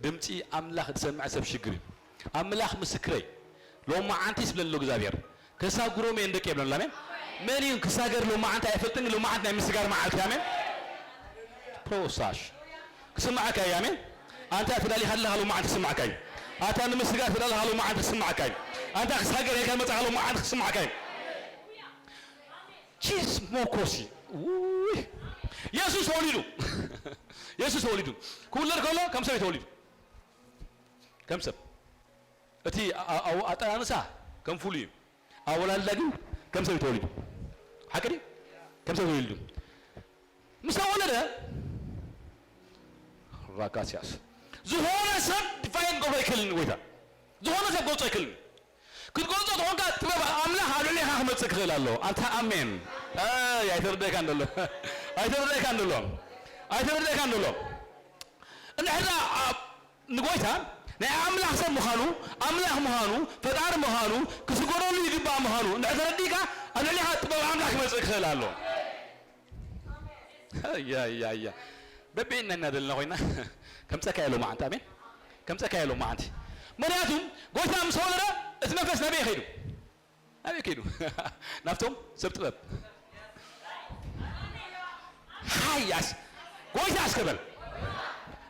ድምፂ ኣምላኽ ዝሰምዕ ሰብ ሽግር እዩ። ኣምላኽ ምስክረይ፣ ሎማዓንቲስ ብለሎ እግዚኣብሔር፣ ከሳጉሮም እየን ደቂ የብለን። ኣሜን። መን እዩ ክሳገር ሎማዓንቲ ኣይፈልጥን፣ ሎማዓንቲ ናይ ምስጋር መዓልቲ። ኣሜን። ፕሮሳሽ ክስምዓካ እዩ። ኣሜን። ኣንታ ተዳሊኻ ኣለኻ ሎማዓንቲ ክስምዓካ እዩ። ኣንታ ንምስጋር ተዳሊኻ ሎማዓንቲ ክስምዓካ እዩ። ኣንታ ክሳገር ኢልካ መጻኻ ሎማዓንቲ ክስምዓካ እዩ። ቺስ ሞኮሲ። ውይ! የሱስ ተወሊዱ። የሱስ ተወሊዱ። ክውለድ ከሎ ከም ሰብ እዩ ተወሊዱ። ከም ሰብ። እቲ ኣ-፣ ኣ-፣ ኣጠናንሳ ከም ፍሉይ እዩ። ኣወላልዳ ግን ከም ሰብ እዩ ተወሊዱ። ሓቂ ድዩ? ከም ሰብ ተወሊዱ። ምስ ተወለደ ራካስያስ ዝኾነ ሰብ ዲፋይን ክገብሮ ኣይክእልን እዩ ጎይታ። ዝኾነ ሰብ ክገልጾ ኣይክእልን እዩ። ክትገልጾ ተኾንካ ጥበብ ኣምላኽ ኣብ ልዕሌኻ ክመጽእ ክኽእል ኣለዎ። ኣንታ ኣሜን። ኣይ፣ ኣይተረድኣካን ደሎ። ኣይተረድኣካን ደሎ። ኣይተረድኣካን ደሎ። እንድሕር ደኣ ኣብ ንጎይታ ናይ ኣምላኽ ሰብ ምዃኑ፣ ኣምላኽ ምዃኑ፣ ፈጣሪ ምዃኑ፣ ክስገደሉ ይግባእ ምዃኑ እንድሕር ተረዲእካ፣ ኣብ ልዕሌኻ ጥበብ ኣምላኽ ክመጽእ ክኽእል ኣለዎ። ኣያ፣ ኣያ፣ ኣያ። በበይንና ኢና ዘለና ኮይና፣ ከምጸካ እየ ሎማዓንቲ፣ ኣሜን። ከምጸካ እየ ሎማዓንቲ። ምኽንያቱ፣ ጎይታ ምስ ተወለደ፣ እቲ መንፈስ ናበይ ከይዱ? ናበይ ከይዱ? ናብቶም ሰብ ጥበብ። ሃያስ፣ ጎይታ እስከ በል።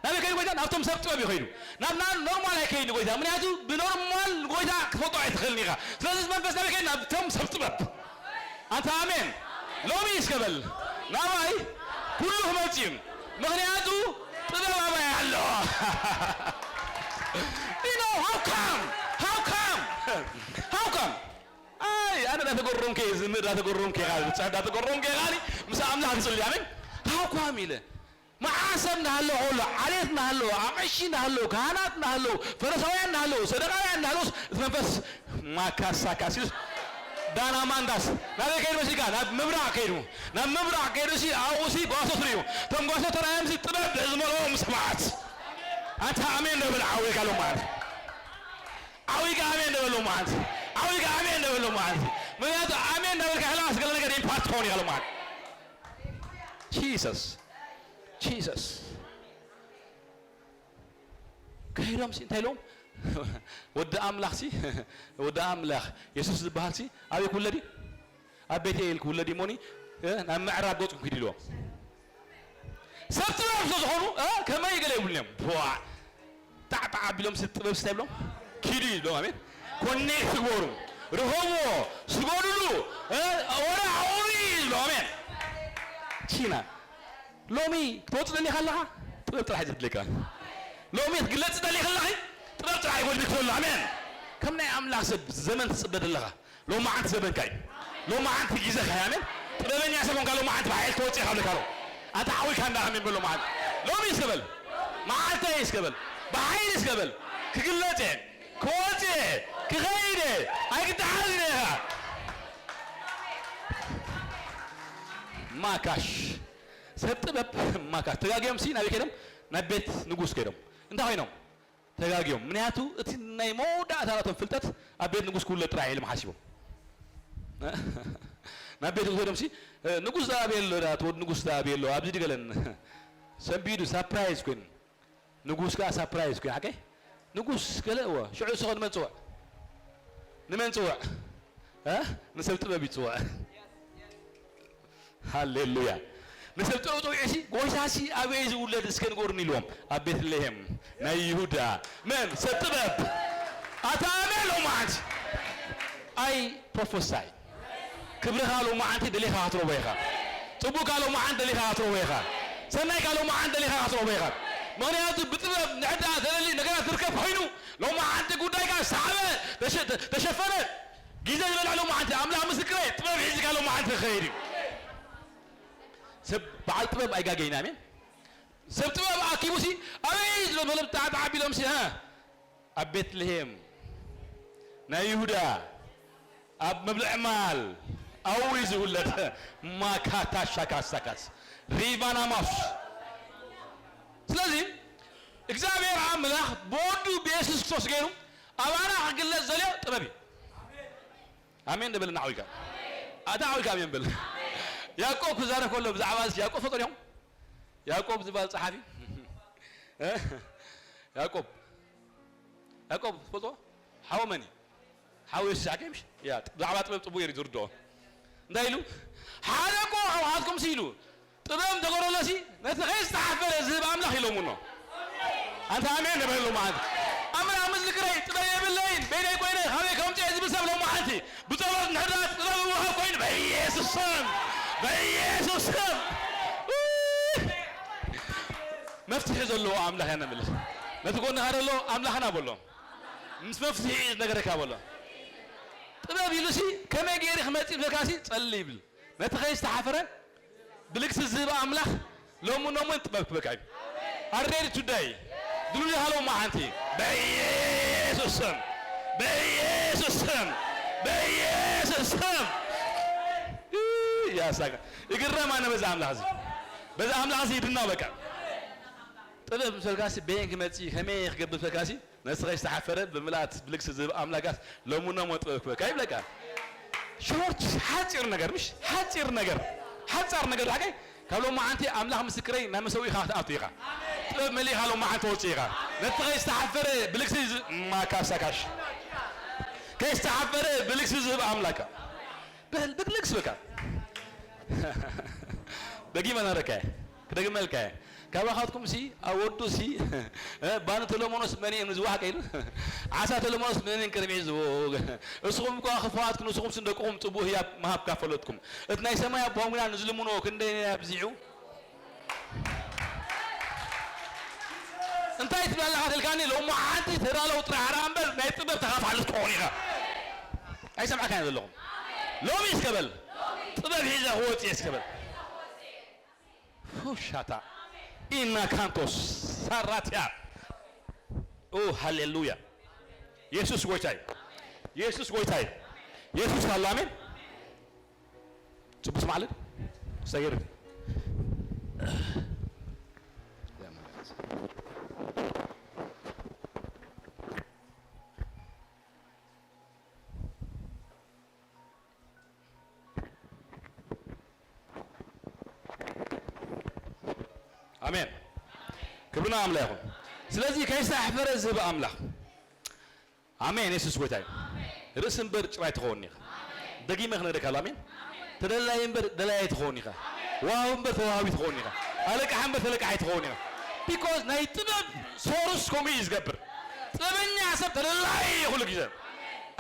ናበይ ከይዱ ጎይታ? ናብቶም ሰብ ጥበብ እዩ ከይዱ። ናብ፣ ናብ ኖርማል ኣይከይድን ጎይታ። ምኽንያቱ፣ ብኖርማል ጎይታ ክትፈልጦ ኣይትኽእልን ኢኻ። ስለዚ፣ እዚ መንፈስ ናበይ ከይዱ? ናብቶም ሰብ ጥበብ። ኣንታ ኣሜን። ሎሚ እስከ በል። ናባይ ኩሉ ክመጽእ እዩ። ምኽንያቱ ጥበብ ኣባይ ኣሎ። You know, how come? How come? How come? ኣይ፣ ኣነ እንዳተገረምኩ እየ ዝዝምር፣ እንዳተገረምኩ እየ ቃል ዝጽሕፍ፣ እንዳተገረምኩ እየ ቃል ምስ ኣምላኽ ዝጽሊ። ኣሜን። How come ኢለ። መዓት ሰብ እንዳሃለወ ከሎ፣ ዓሌት እንዳሃለወ፣ ኣቕሺ እንዳሃለወ፣ ካህናት እንዳሃለወ፣ ፈሪሳውያን እንዳሃለወ፣ ሰዱቃውያን እንዳሃለወስ፣ እቲ መንፈስ ማካሳካሲስ ዳናማንዳስ ናበይ ከይዱ መሲልካ? ናብ ምብራቕ ከይዱ። ናብ ምብራቕ ከይዱ ሲ፣ ኣብኡ ሲ ጓሶት ርእዩ። እቶም ጓሶት ተራእዮም ሲ፣ ጥበብ ዝመልኦም ሰባት። ኣንታ ኣሜን ደብል ዓዊካ ሎማዓንቲ። ዓዊካ ኣሜን ደበሎ ማለት። ዓዊካ ኣሜን ደበሎ ማለት። ምክንያቱ ኣሜን ደበልካ ከለኻ ስለ ነገር ኢምፓክት ትኸውን ኢኻ ማለት። ጂሰስ። ጂሰስ። ከይዶም ሲ እንታይ ኢሎም? ወዲ ኣምላኽ ሲ፣ ወዲ ኣምላኽ የሱስ ዝበሃል ሲ ኣበይ ክውለድ እዩ? ኣብ ቤተኤል ክውለድ እዩ እሞኒ፣ እ፣ ናብ ምዕራብ ገጽኩም ኪዱ ኢልዎም። ሰብ ጥበብ ስለ ዝኾኑ፣ እ፣ ከመይ ገለ ይብሉን እዮም። ቧዕ፣ ጣዕጣዕ ኣቢሎም ሲ ጥበብ ስታይ ብሎም፣ ኪዱ ይብሎም። ኣሜን። ኮኔክት ግበሩ፣ ርኸብዎ፣ ስገዱሉ፣ እ፣ ወረ ኣውሪ ይብሎም። ኣሜን። ቺና፣ ሎሚ ክትወጽእ ደሊኻ ኣለኻ? ጥበብ ጥራሕ እዩ ዘድልየካ። ሎሚ ክትግለጽ ደሊኻ ኣለኺ? ጥበብ ጥራሕ እዩ ጎድልክ ዘሎ። ኣሜን። ከም ናይ ኣምላኽ ሰብ ዘመን ትጽበ ደለኻ። ሎማዓንቲ ዘበንካ እዩ። ሎማዓንቲ ግዜኻ እዩ። ኣሜን። ጥበበኛ ሰብ ኮንካ ሎማዓንቲ ብሓይል ትወጽእ ኢኻ ብለካ ኣሎ። ኣታ ዓዊካ እንዳ ኣሜን በል ሎማዓንቲ። ሎሚ እስከ በል። መዓልተይ እስከ በል። ብሓይሊ እስከ በል። ክግለጽ እየ። ክወጽእ እየ። ክኸይድ እየ። ኣይክተሓዝን ኢኻ። ማካሽ። ሰብ ጥበብ ማካሽ። ተጋግዮም ሲ ናበይ ከይዶም? ናብ ቤት ንጉስ ከይዶም። እንታይ ኮይኖም? ተጋግዮም። ምክንያቱ እቲ ናይ መወዳእታ ናቶም ፍልጠት ኣብ ቤት ንጉስ ክውለድ ጥራሕ ኢሎም ሓሲቦም። ናብ ቤት ንጉስ ከይዶም ሲ፣ "ንጉስ ዳ ኣበይ ኣሎ? ዳ እቲ ወዲ ንጉስ ዳ ኣበይ ኣሎ? ኣብዚ ድገለን?" ሰንቢዱ ሳፕራይዝ ኮይኑ። ንጉስ ከኣ ሳፕራይዝ ኮይኑ፣ ሓቀይ? ንጉስ ገለ እወ፣ ሽዑ እስኸ ንመን ጽውዕ? ንመን ጽውዕ? እ? ንሰብ ጥበብ ይጽውዕ። ሃሌሉያ። ንሰብ ጥበብ ጸዊዑ ሲ፣ "ጎይታ ሲ ኣበይ ዝውለድ እስከ ንገሩኒ?" ኢልዎም። "ኣብ ቤትልሄም ናይ ይሁዳ መን? ሰብ ጥበብ። ኣታ ኣሜን ሎማዓንቲ። ኣይ ፕሮፎሳይ። ክብርኻ ሎማዓንቲ ደሊኻ ክትረኽቦ ኢኻ። ጽቡቕካ ሎማዓንቲ ደሊኻ ክትረኽቦ ኢኻ። ሰናይካ ሎማዓንቲ ደሊኻ ክትረኽቦ ኢኻ። ምኽንያቱ ብጥበብ ንዕዳ ተደሊ ነገራት ዝርከብ ኮይኑ፣ ሎማዓንቲ ጉዳይካ ሰዓበ፣ ተሸ-፣ ተሸፈነ። ግዜ ዝበልዐ ሎማዓንቲ፣ ኣምላኽ ምስክረይ፣ ጥበብ ሒዝካ ሎማዓንቲ ክኸይድ እዩ። ሰብ በዓል ጥበብ ኣይጋገይን፣ ኣሜን። ሰብ ጥበብ ኣኪቡ ሲ፣ ኣበይ ዝሎ መለብ ተዓብ ዓቢሎም ሲ፣ እ፣ ኣብ ቤትልሄም ናይ ይሁዳ ኣብ መብልዒ ማል ኣዊ ዝውለድ ማካታ ሻካሳካስ ሪቫናማስ። ስለዚ እግዚኣብሔር ኣምላኽ ብወዱ ብየሱስ ክርስቶስ ገይሩ ኣባና ክግለጽ ዘልዮ ጥበብ እዩ። ኣሜን ደበልና ዓዊካ። ኣታ ዓዊካ ኣሜን በል። ያዕቆብ ክዛረብ ከሎ ብዛዕባ እዚ ያዕቆብ ፈጠር እዮም። ያዕቆብ ዝበሃል ጸሓፊ፣ እ? ያዕቆብ፣ ያዕቆብ ትፈልጦ? ሓወ መን እዩ? ሓወ የሱስ ሓቂ ምሽ? ያ፣ ብዛዕባ ጥበብ ጽቡቕ ገይሩ ዝርድኦ። እንታይ ኢሉ? "ሓደ እኮ ካብኣትኩም ሲ" ኢሉ፣ "ጥበብ እንተገረሎሲ፣ ነቲ ከይዝተሓፈረ ዝህብ ኣምላኽ" ኢሎምኖ። ኣንታ ኣሜን ንበል ሎማዓንቲ። "ኣምላኽ ምስክረይ፣ ጥበብ የብለይን፣ በይነይ ኮይነ፣ ካበይ ከምጽእ ዝብል ሰብ ሎማዓንቲ፣ ብጸሎት ንሕዳት ጥበብ ይወሃብ ኮይኑ፣ በኢየሱስ ስም፣ በኢየሱስ ስም። ውይ! መፍትሒ ዘለዎ ኣምላኽ ኢና ነምልኽ። ነቲ ጎንኻ ዘሎ ኣምላኽና በሎ። ምስ መፍትሒ እዩ ዝነገረካ በሎ። ጥበብ ኢሉሲ ከመይ ገይሩ ክመጽእ ይብለካሲ ጸሊ ይብል። ነቲ ከይዝተሓፈረ ብልግሲ ዝህብ ኣምላኽ ሎሚ ኖሞን ጥበብ ክበካ እዩ። ኣሬዲ ቱዳይ ድሉ ይሃለው መዓንቲ በኢየሱስ ስም፣ በኢየሱስ ስም፣ በኢየሱስ ስም። ያሳካ ይግረም ኣነ በዛ ኣምላኽ እዚ፣ በዛ ኣምላኽ እዚ ይድና በቃ። ጥበብ ምስ በልካሲ በየን ክመጽእ ከመይ ክገብር በልካሲ ነስኻ ዝተሓፈረ ብምልኣት ብልግሲ ዝህብ ኣምላካስ ሎሚ ኖሞ ጥበብ ክበካ ይብለካ። ሾርት ሓፂር ነገር ምሽ ሓፂር ነገር ሓፃር ነገር ሓቀይ ካብ ሎሚ ዓንቲ ኣምላኽ ምስክረይ ናብ መሰው ኢኻ ክትኣቱ ኢኻ። ጥበብ መሊእኻ ሎሚ ዓንቲ ወፅእ ኢኻ። ነቲ ከይዝተሓፈረ ብልግሲ ዝ- ማካሳካሽ ከይዝተሓፈረ ብልግሲ ዝህብ ኣምላካ በል ብግልግስ በቃ ደጊመ ነረካ ክደግመልካ ካባኻትኩም ሲ ኣብ ወዱ ሲ ባኒ ተለሞኖስ መን እዮም ንዝዋሕ ቀይሉ ዓሳ ተለሞኖስ መን እዮም ቅድሚ ዝቦ እስኹም እኳ ክፉኣትኩም ንስኹም ስን ደቅኹም ጽቡህ ህያብ ምሃብ ካፈለጥኩም እቲ ናይ ሰማይ ኣቦኹም ግና ንዝልምንዎ ክንደይ ኣብዚሑ እንታይ ትብል ኣለኻ ትልካኒ ሎሚ ሓንቲ ተዳለው ጥራሕ ራ እምበር ናይ ጥበብ ተኻፋሊ ትኸውን ኢኻ ኣይሰምዓካን ዘለኹም ሎሚ እስከ በል ጥበብ ሒዘ ክወፅእ እስከ በል ፉሻታ ኢና ካንቶስ ሳራትያ ኦ ሃሌሉያ የሱስ ጎይታይ የሱስ ጎይታይ የሱስ ኣላሜን ጽቡስ ማለት ሰገር ኣሜን ክብርና ኣምላኽ ይኹን ስለዚህ ከይሳሕፈረ ዝህብ ኣምላኽ ኣሜን የሱስ ጎይታ እዩ ርእሲ እምበር ጭራይ ትኸውን ኢኻ ደጊመ ክነግረካ ኣሎ ኣሜን ተደላይ እምበር ደላይ ኣይትኸውን ኢኻ ዋሃብ እምበር ተዋሃቢ ትኸውን ኢኻ ኣለቃሕ እምበር ተለቃሕ ኣይትኸውን ኢኻ ቢኮዝ ናይ ጥበብ ሶርስ ከምኡ እዩ ዝገብር ጥበበኛ ሰብ ተደላይ እዩ ኩሉ ግዜ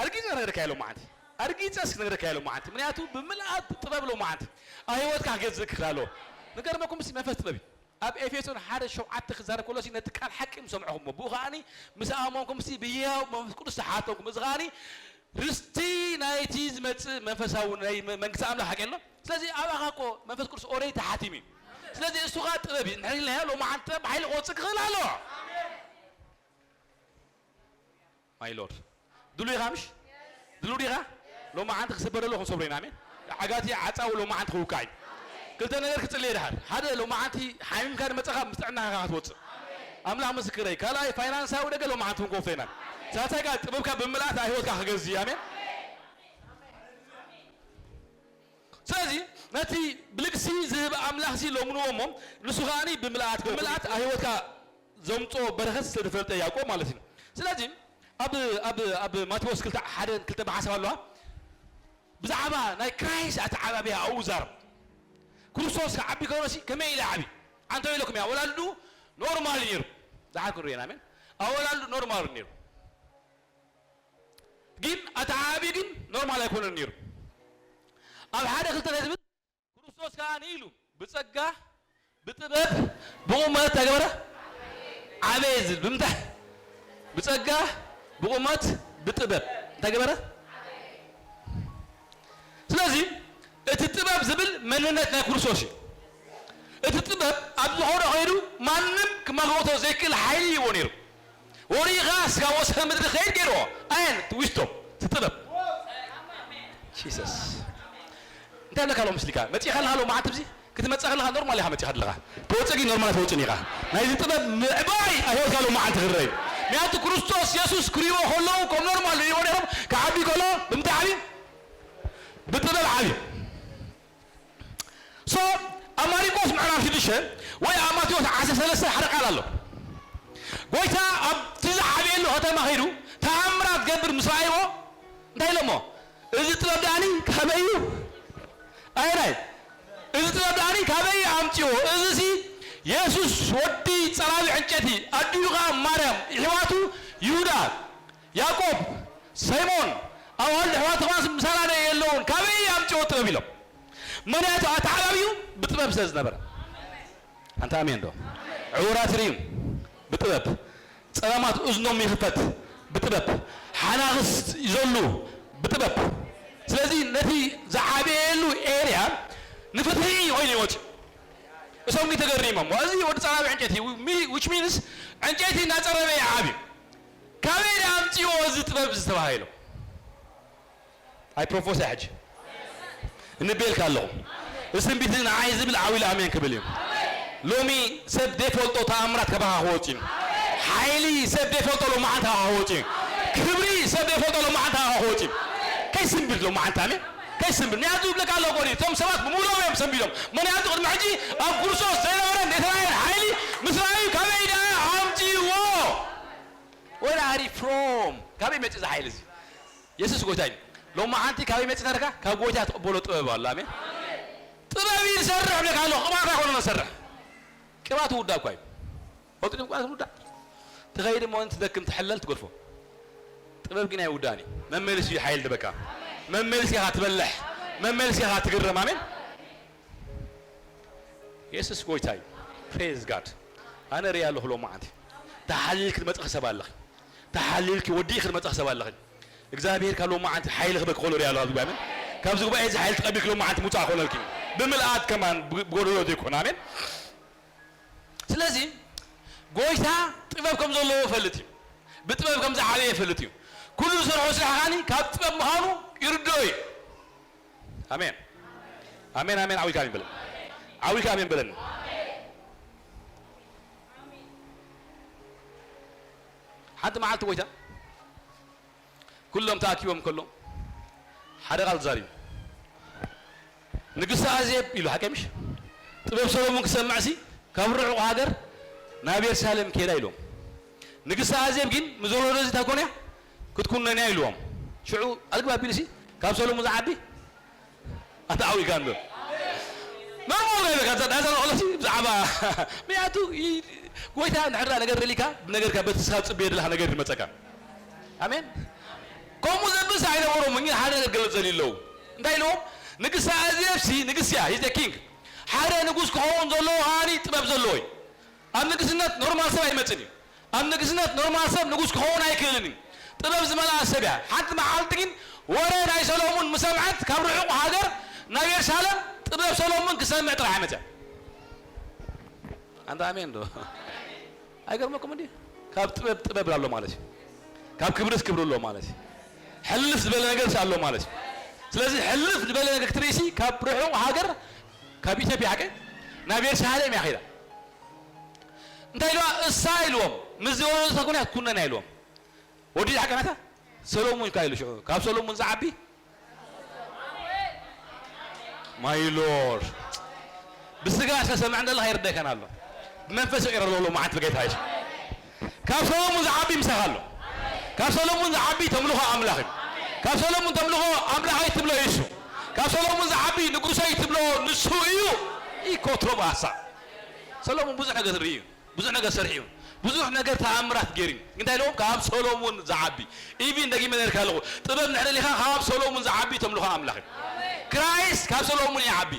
ኣርጊዘ ክነግረካ ኢሎ መዓንቲ ኣርጊጸስ ክነግረካ ኢሎ መዓንቲ ምክንያቱ ብምልኣት ጥበብ ሎ መዓንቲ ኣብ ህይወትካ ክገዝእ ክኽእል ኣለዎ ንገርመኩም ሲ መንፈስ ጥበብ እዩ ኣብ ኤፌሶን ሓደ ሸውዓተ ክዛረብ ከሎ ነቲ ቃል ሓቂ ምስ ሰምዕኹሞ ብኡ ከዓኒ ምስ ኣመንኩም ሲ ብህያው መንፈስ ቅዱስ ተሓተምኩም እዚ ከዓኒ ርስቲ ናይቲ ዝመጽእ መንፈሳዊ ናይ መንግስቲ ኣምላኽ ሓቂ ኣሎ ስለዚ ኣባኻ እኮ መንፈስ ቅዱስ ኦረይ ተሓቲሙ እዩ ስለዚ እሱ ከዓ ጥበብ እዩ ንሕና ኢልናዮ ሎማዓንቲ ጥበብ ብሓይሊ ክወፅእ ክኽእል ኣለዎ my lord ድሉው ኢኻ ምሽ ድሉው ዲኻ ሎማዓንቲ ክስበር ኣለኹም ሰብሮ ኢና ኣሜን ዓጋቲ ዓፃዊ ሎማዓንቲ ክውቃዕ እዩ ክልተ ነገር ክፅልየ ድሓር ሓደ ሎማዓንቲ ሓሚምካ ንመፀኻ ምስ ጥዕናኻ ክትወፅእ ኣምላኽ ምስክረይ ካልኣይ ፋይናንሳዊ ደገ ሎማዓንቲ ክንከፍቶ ኢና ሳልሳይ ከዓ ጥበብካ ብምልኣት ኣብ ህይወትካ ክገዝ እዩ ኣሜን ስለዚ ነቲ ብልግሲ ዝህብ ኣምላኽሲ ሎምንዎ እሞ ንሱ ከዓኒ ብምልኣት ብምልኣት ኣብ ህይወትካ ዘምፅኦ በረኸት ስለዝፈልጠ ያዕቆብ ማለት እዩ ስለዚ ኣብ ኣብ ኣብ ማቴዎስ ክልተ ሓደ ክልተ ብሓሳብ ኣለዋ ብዛዕባ ናይ ክራይስት ኣተዓባብያ ኣብኡ ዛረብ ክርስቶስ ክዓቢ ከሎሲ ከመይ ኢለ ዓቢ ኣንተ ኢለኩም ኣወላልዱ ኖርማል ነይሩ ዝሓልኩ ርኤና ኣሜን ኣወላልዱ ኖርማል ነይሩ ግን ኣተዓባቢ ግን ኖርማል ኣይኮነን ነይሩ ኣብ ሓደ ክልተ እንታይ ዝብል ክርስቶስ ከዓ ኢሉ ብፀጋ ብጥበብ ብቑመት እንታይ ገበረ ዓበየ ዝብል ብምንታይ ብፀጋ ብቑመት ብጥበብ እንታይ ገበረ ስለዚ እቲ ጥበብ ዝብል መንነት ናይ ክርስቶስ እዩ እቲ ጥበብ ኣብ ዝኾነ ከይዱ ማንም ክመልክቶ ዘይክእል ሓይሊ ይዎ ነይሩ ወሪኻ ስጋብ ወሰን ምድሪ ኸይድ ገይርዎ ኣየን ዊስቶም ትጥበብ ጂሰስ እንታይ ኣለካ ሎ ምስሊካ መፂኻ ኣለካ ሎ መዓልቲ ብዚ ክትመፅእ ከለካ ኖርማል ኢኻ መፂኻ ኣለካ ተወፅእ ግን ኖርማል ተወፅን ኢኻ ናይዚ ጥበብ ምዕባይ ኣህይወትካ ሎ መዓልቲ ክረዩ ምክንያቱ ክርስቶስ የሱስ ክሪእዎ ከለዉ ከም ኖርማል ሪእዎ ነሮም ክዓቢ ከሎ ብምንታይ ዓብዩ ብጥበብ ዓብዩ so ኣብ ማሪቆስ ምዕራፍ ሽዱሽተ ወይ ኣብ ማቴዎስ ዓሰርተ ሰለስተ ሓደ ቃል ኣሎ ጎይታ ኣብቲ ዝዓብየሉ ከተማ ከይዱ ተኣምራት ገብር ምስ ረኣይዎ እንታይ ኢሎሞ እዚ ጥበብ ዳኒ ካበይ እዩ ኣየናይ እዚ ጥበብ ዳኒ ካበይ ኣምፅዎ እዚ ሲ የሱስ ወዲ ፀራቢ ዕንጨቲ ኣዲኡ ከዓ ማርያም ይሕዋቱ ይሁዳ ያዕቆብ ሰይሞን ኣዋልድ ኣሕዋት ቶማስ ምሳና ዶ የለውን? ካበይ ኣምጺኦ ጥበብ ኢሎም። ምኽንያቱ ኣተዓባቢኡ ብጥበብ ስለ ዝነበረ። ኣንታ ኣሜን ዶ? ዕውራት ርእዩ ብጥበብ፣ ጸማማት እዝኖም ይኽፈት ብጥበብ፣ ሓናኽስ ይዘሉ ብጥበብ። ስለዚ ነቲ ዝዓበየሉ ኤርያ ንፍትሒ ኮይኑ ይወጽእ። እሶም ግን ተገሪሞም፣ "እዚ ወዲ ጸራቢ ዕንጨይቲ"፣ ዊ-፣ which means ዕንጨይቲ እናጸረበ ይዓብዩ። ካበይ ደኣ ኣምጺእዎ እዚ ጥበብ ዝተባሃለ? ኣይ ፕሮፎሳይ ሕጂ እንቤልካ ኣለኹ። እዚ ትንቢት እዚ ንዓይ ዝብል ዓው ኢሉ ኣሜን ክብል እዩ። ሎሚ ሰብ ዘይፈልጦ ተኣምራት ካባኻ ክወጽእ እዩ። ሓይሊ ሰብ ዘይፈልጦ ሎማዓንቲ ካባኻ ክወጽእ እዩ። ክብሪ ሰብ ዘይፈልጦ ሎማዓንቲ ካባኻ ክወጽእ እዩ። ከይስንብድ ሎማዓንቲ ኣሜን። ከይስንብድ። ምክንያቱ ይብለካ ኣለኹ እኮ እኔ፣ እቶም ሰባት ብምሉኦም እዮም ሰንቢዶም። ምክንያቱ ቅድሚ ሕጂ ኣብ ክርስቶስ ዘይነበረን ዘይተራእየን ሓይሊ ምስ ረኣዩ ካበይ ደኣ ኣምጺእዎ? Where are you from? ካበይ መጺኡ እዚ ሓይሊ እዚ? የሱስ ጎይታ እዩ። ሎማዓንቲ ካበይ መጺኡ ተረካ? ካብ ጎይታ ትቕበሎ ጥበብ ኣሎ። ኣሜን። ጥበብ እዩ ዝሰርሕ ብለካ ኣሎ። ቅብኣት ኣይኮነን ዝሰርሕ። ቅብኣት ውዳእ እኳ እዩ። ወጥሪ ቅብኣት ውዳእ። ትኸይድ እሞ ትደክም፣ ትሕለል፣ ትገድፎ። ጥበብ ግን ኣይውዳእን እዩ። መመልሲ እዩ ሓይል ዝበካ። መመልሲ ኢኻ ትበልሕ። መመልሲ ኢኻ ትግረም። ኣሜን። የሱስ ጎይታ እዩ። ፕሬዝ ጋድ። ኣነ ርእየ ኣለኹ ሎማዓንቲ። ተሓሊልኪ ትመጽኺ ሰብ ኣለኺ። ተሓሊልኪ ወዲእኺ ትመጽኺ ሰብ ኣለኺ። እግዚኣብሔር ካብ ሎማዓንቲ ሓይሊ ክበኪ ከሎ ርእየ ኣለኹ ኣብዚ ጉባኤ። ኣሜን። ካብዚ ጉባኤ እዚ ሓይሊ ተቐቢልኪ ሎማዓንቲ ምውጻእ ኮነልኪ። ብምልኣት ከማን ብ-፣ ብጎደሎ ዘይኮነ። ኣሜን። ስለዚ ጎይታ ጥበብ ከም ዘለዎ ይፈልጥ እዩ። ብጥበብ ከም ዝዓበየ ይፈልጥ እዩ። ኩሉ ዝሰርሖ ስራሕ ኸኣኒ ካብ ጥበብ ምዃኑ ይርድኦ እዩ። ኣሜን። ኣሜን፣ ኣሜን። ዓዊካ ኣሜን በለኒ። ዓዊካ ኣሜን በለኒ። ሓንቲ መዓልቲ ጎይታ ኩሎም ተኣኪቦም ከሎ ሓደ ቃል ተዛሪቡ። ንግስቲ ኣዜብ ኢሉ፣ ሓቀይ ምሽ? ጥበብ ሰሎሞን ክሰምዕሲ ካብ ርሑቕ ሃገር ናብ የሩሳሌም ከይዳ ኢሎም። ንግስቲ ኣዜብ ግን ምስ ወለዶ እዚ እንታይ ኮነ እያ? ክትኩነን እያ ኢልዎም። ሽዑ ኣልግብ ኣቢሉሲ ካብ ሰሎሞን ዝዓቢ ኣታ ዓዊካ እንዶ። ኖርማል ነው በቃ፣ ዛ-፣ ዳዛ ነው ለሲ ብዛዕባ ምክንያቱ ይ-፣ ጎይታ እንድሕር ነገር ደሊካ፣ ብነገርካ በቲ ስኻ ትጽበዮ ዘለኻ ነገር ይመጸካ። ኣሜን። ከምኡ ዘብስ ኣይነበሮም፣ ግን ሓደ ነገር ገለጽ ዘሊ ኣለዉ። እንታይ ኢልዎም? ንግስቲ ኣዜብሲ ንግስቲ እያ፣ he's the king። ሓደ ንጉስ ክኸውን ዘለዎ ከኣኒ ጥበብ ዘለዎ እዩ። ኣብ ንግስነት ኖርማል ሰብ ኣይመጽን እዩ። ኣብ ንግስነት ኖርማል ሰብ ንጉስ ክኸውን ኣይክእልን እዩ። ጥበብ ዝመልኣ ሰብ እያ። ሓንቲ መዓልቲ ግን ወረ ናይ ሰሎሙን ምስ ሰምዐት ካብ ርሑቕ ሃገር ናብ የሩሳሌም ጥበብ ሰሎሙን ክሰምዕ ጥራሕ መጸ። ኣንታ ኣሜን ዶ? ኣይገርመኩም እንዴ? ካብ ጥበብ ጥበብ ኣሎ ማለት እዩ። ካብ ክብርስ ክብሪ ኣሎ ማለት እዩ። ሕልፍ ዝበለ ነገርስ ኣሎ ማለት እዩ። ስለዚ ሕልፍ ዝበለ ነገር ክትርእሲ ካብ ርሑቕ ሃገር፣ ካብ ኢትዮጵያ ሓቀ ናብ የሩሳሌም እያ ኸይዳ። እንታይ ኢልዋ? እሳ ኢልዎም፣ ምስ ዝወለዱ ተኮነ ኩነና ኢልዎም። ወዲ ሓቀናታ ሰሎሙን እኳ ኢሉ ሽዑ፣ ካብ ሰሎሙን ዝዓቢ ማይ ሎርድ። ብስጋ ዝተሰምዐ እንደለኻ ይርዳይካን ኣሎ። ብመንፈስ ይቕረ ዘሎ መዓት ብጌታ እዩ። ካብ ሰሎሙን ዝዓቢ ምሳኻ ኣሎ። ካብ ሰሎሙን ዝዓቢ ተምልኾ ኣምላኽ እዩ። ካብ ሰሎሙን ተምልኾ ኣምላኸይ ትብሎ ኢየሱስ። ካብ ሰሎሙን ዝዓቢ ንጉሰይ ትብሎ ንሱ እዩ። ኢኮትሮባሳ። ሰሎሙን ብዙሕ ነገር ርኢ እዩ። ብዙሕ ነገር ሰርሑ እዩ። ብዙሕ ነገር ተኣምራት ገይሩ እዩ። እንታይ ኢልዎም? ካብ ሰሎሙን ዝዓቢ። ኢቪን ደጊመ ነርካ ኣለኹ። ጥበብ ንሕደሊኻ ካብ ሰሎሙን ዝዓቢ ተምልኾ ኣምላኽ እዩ። ክራይስት ካብ ሰሎሙን ይዓቢ።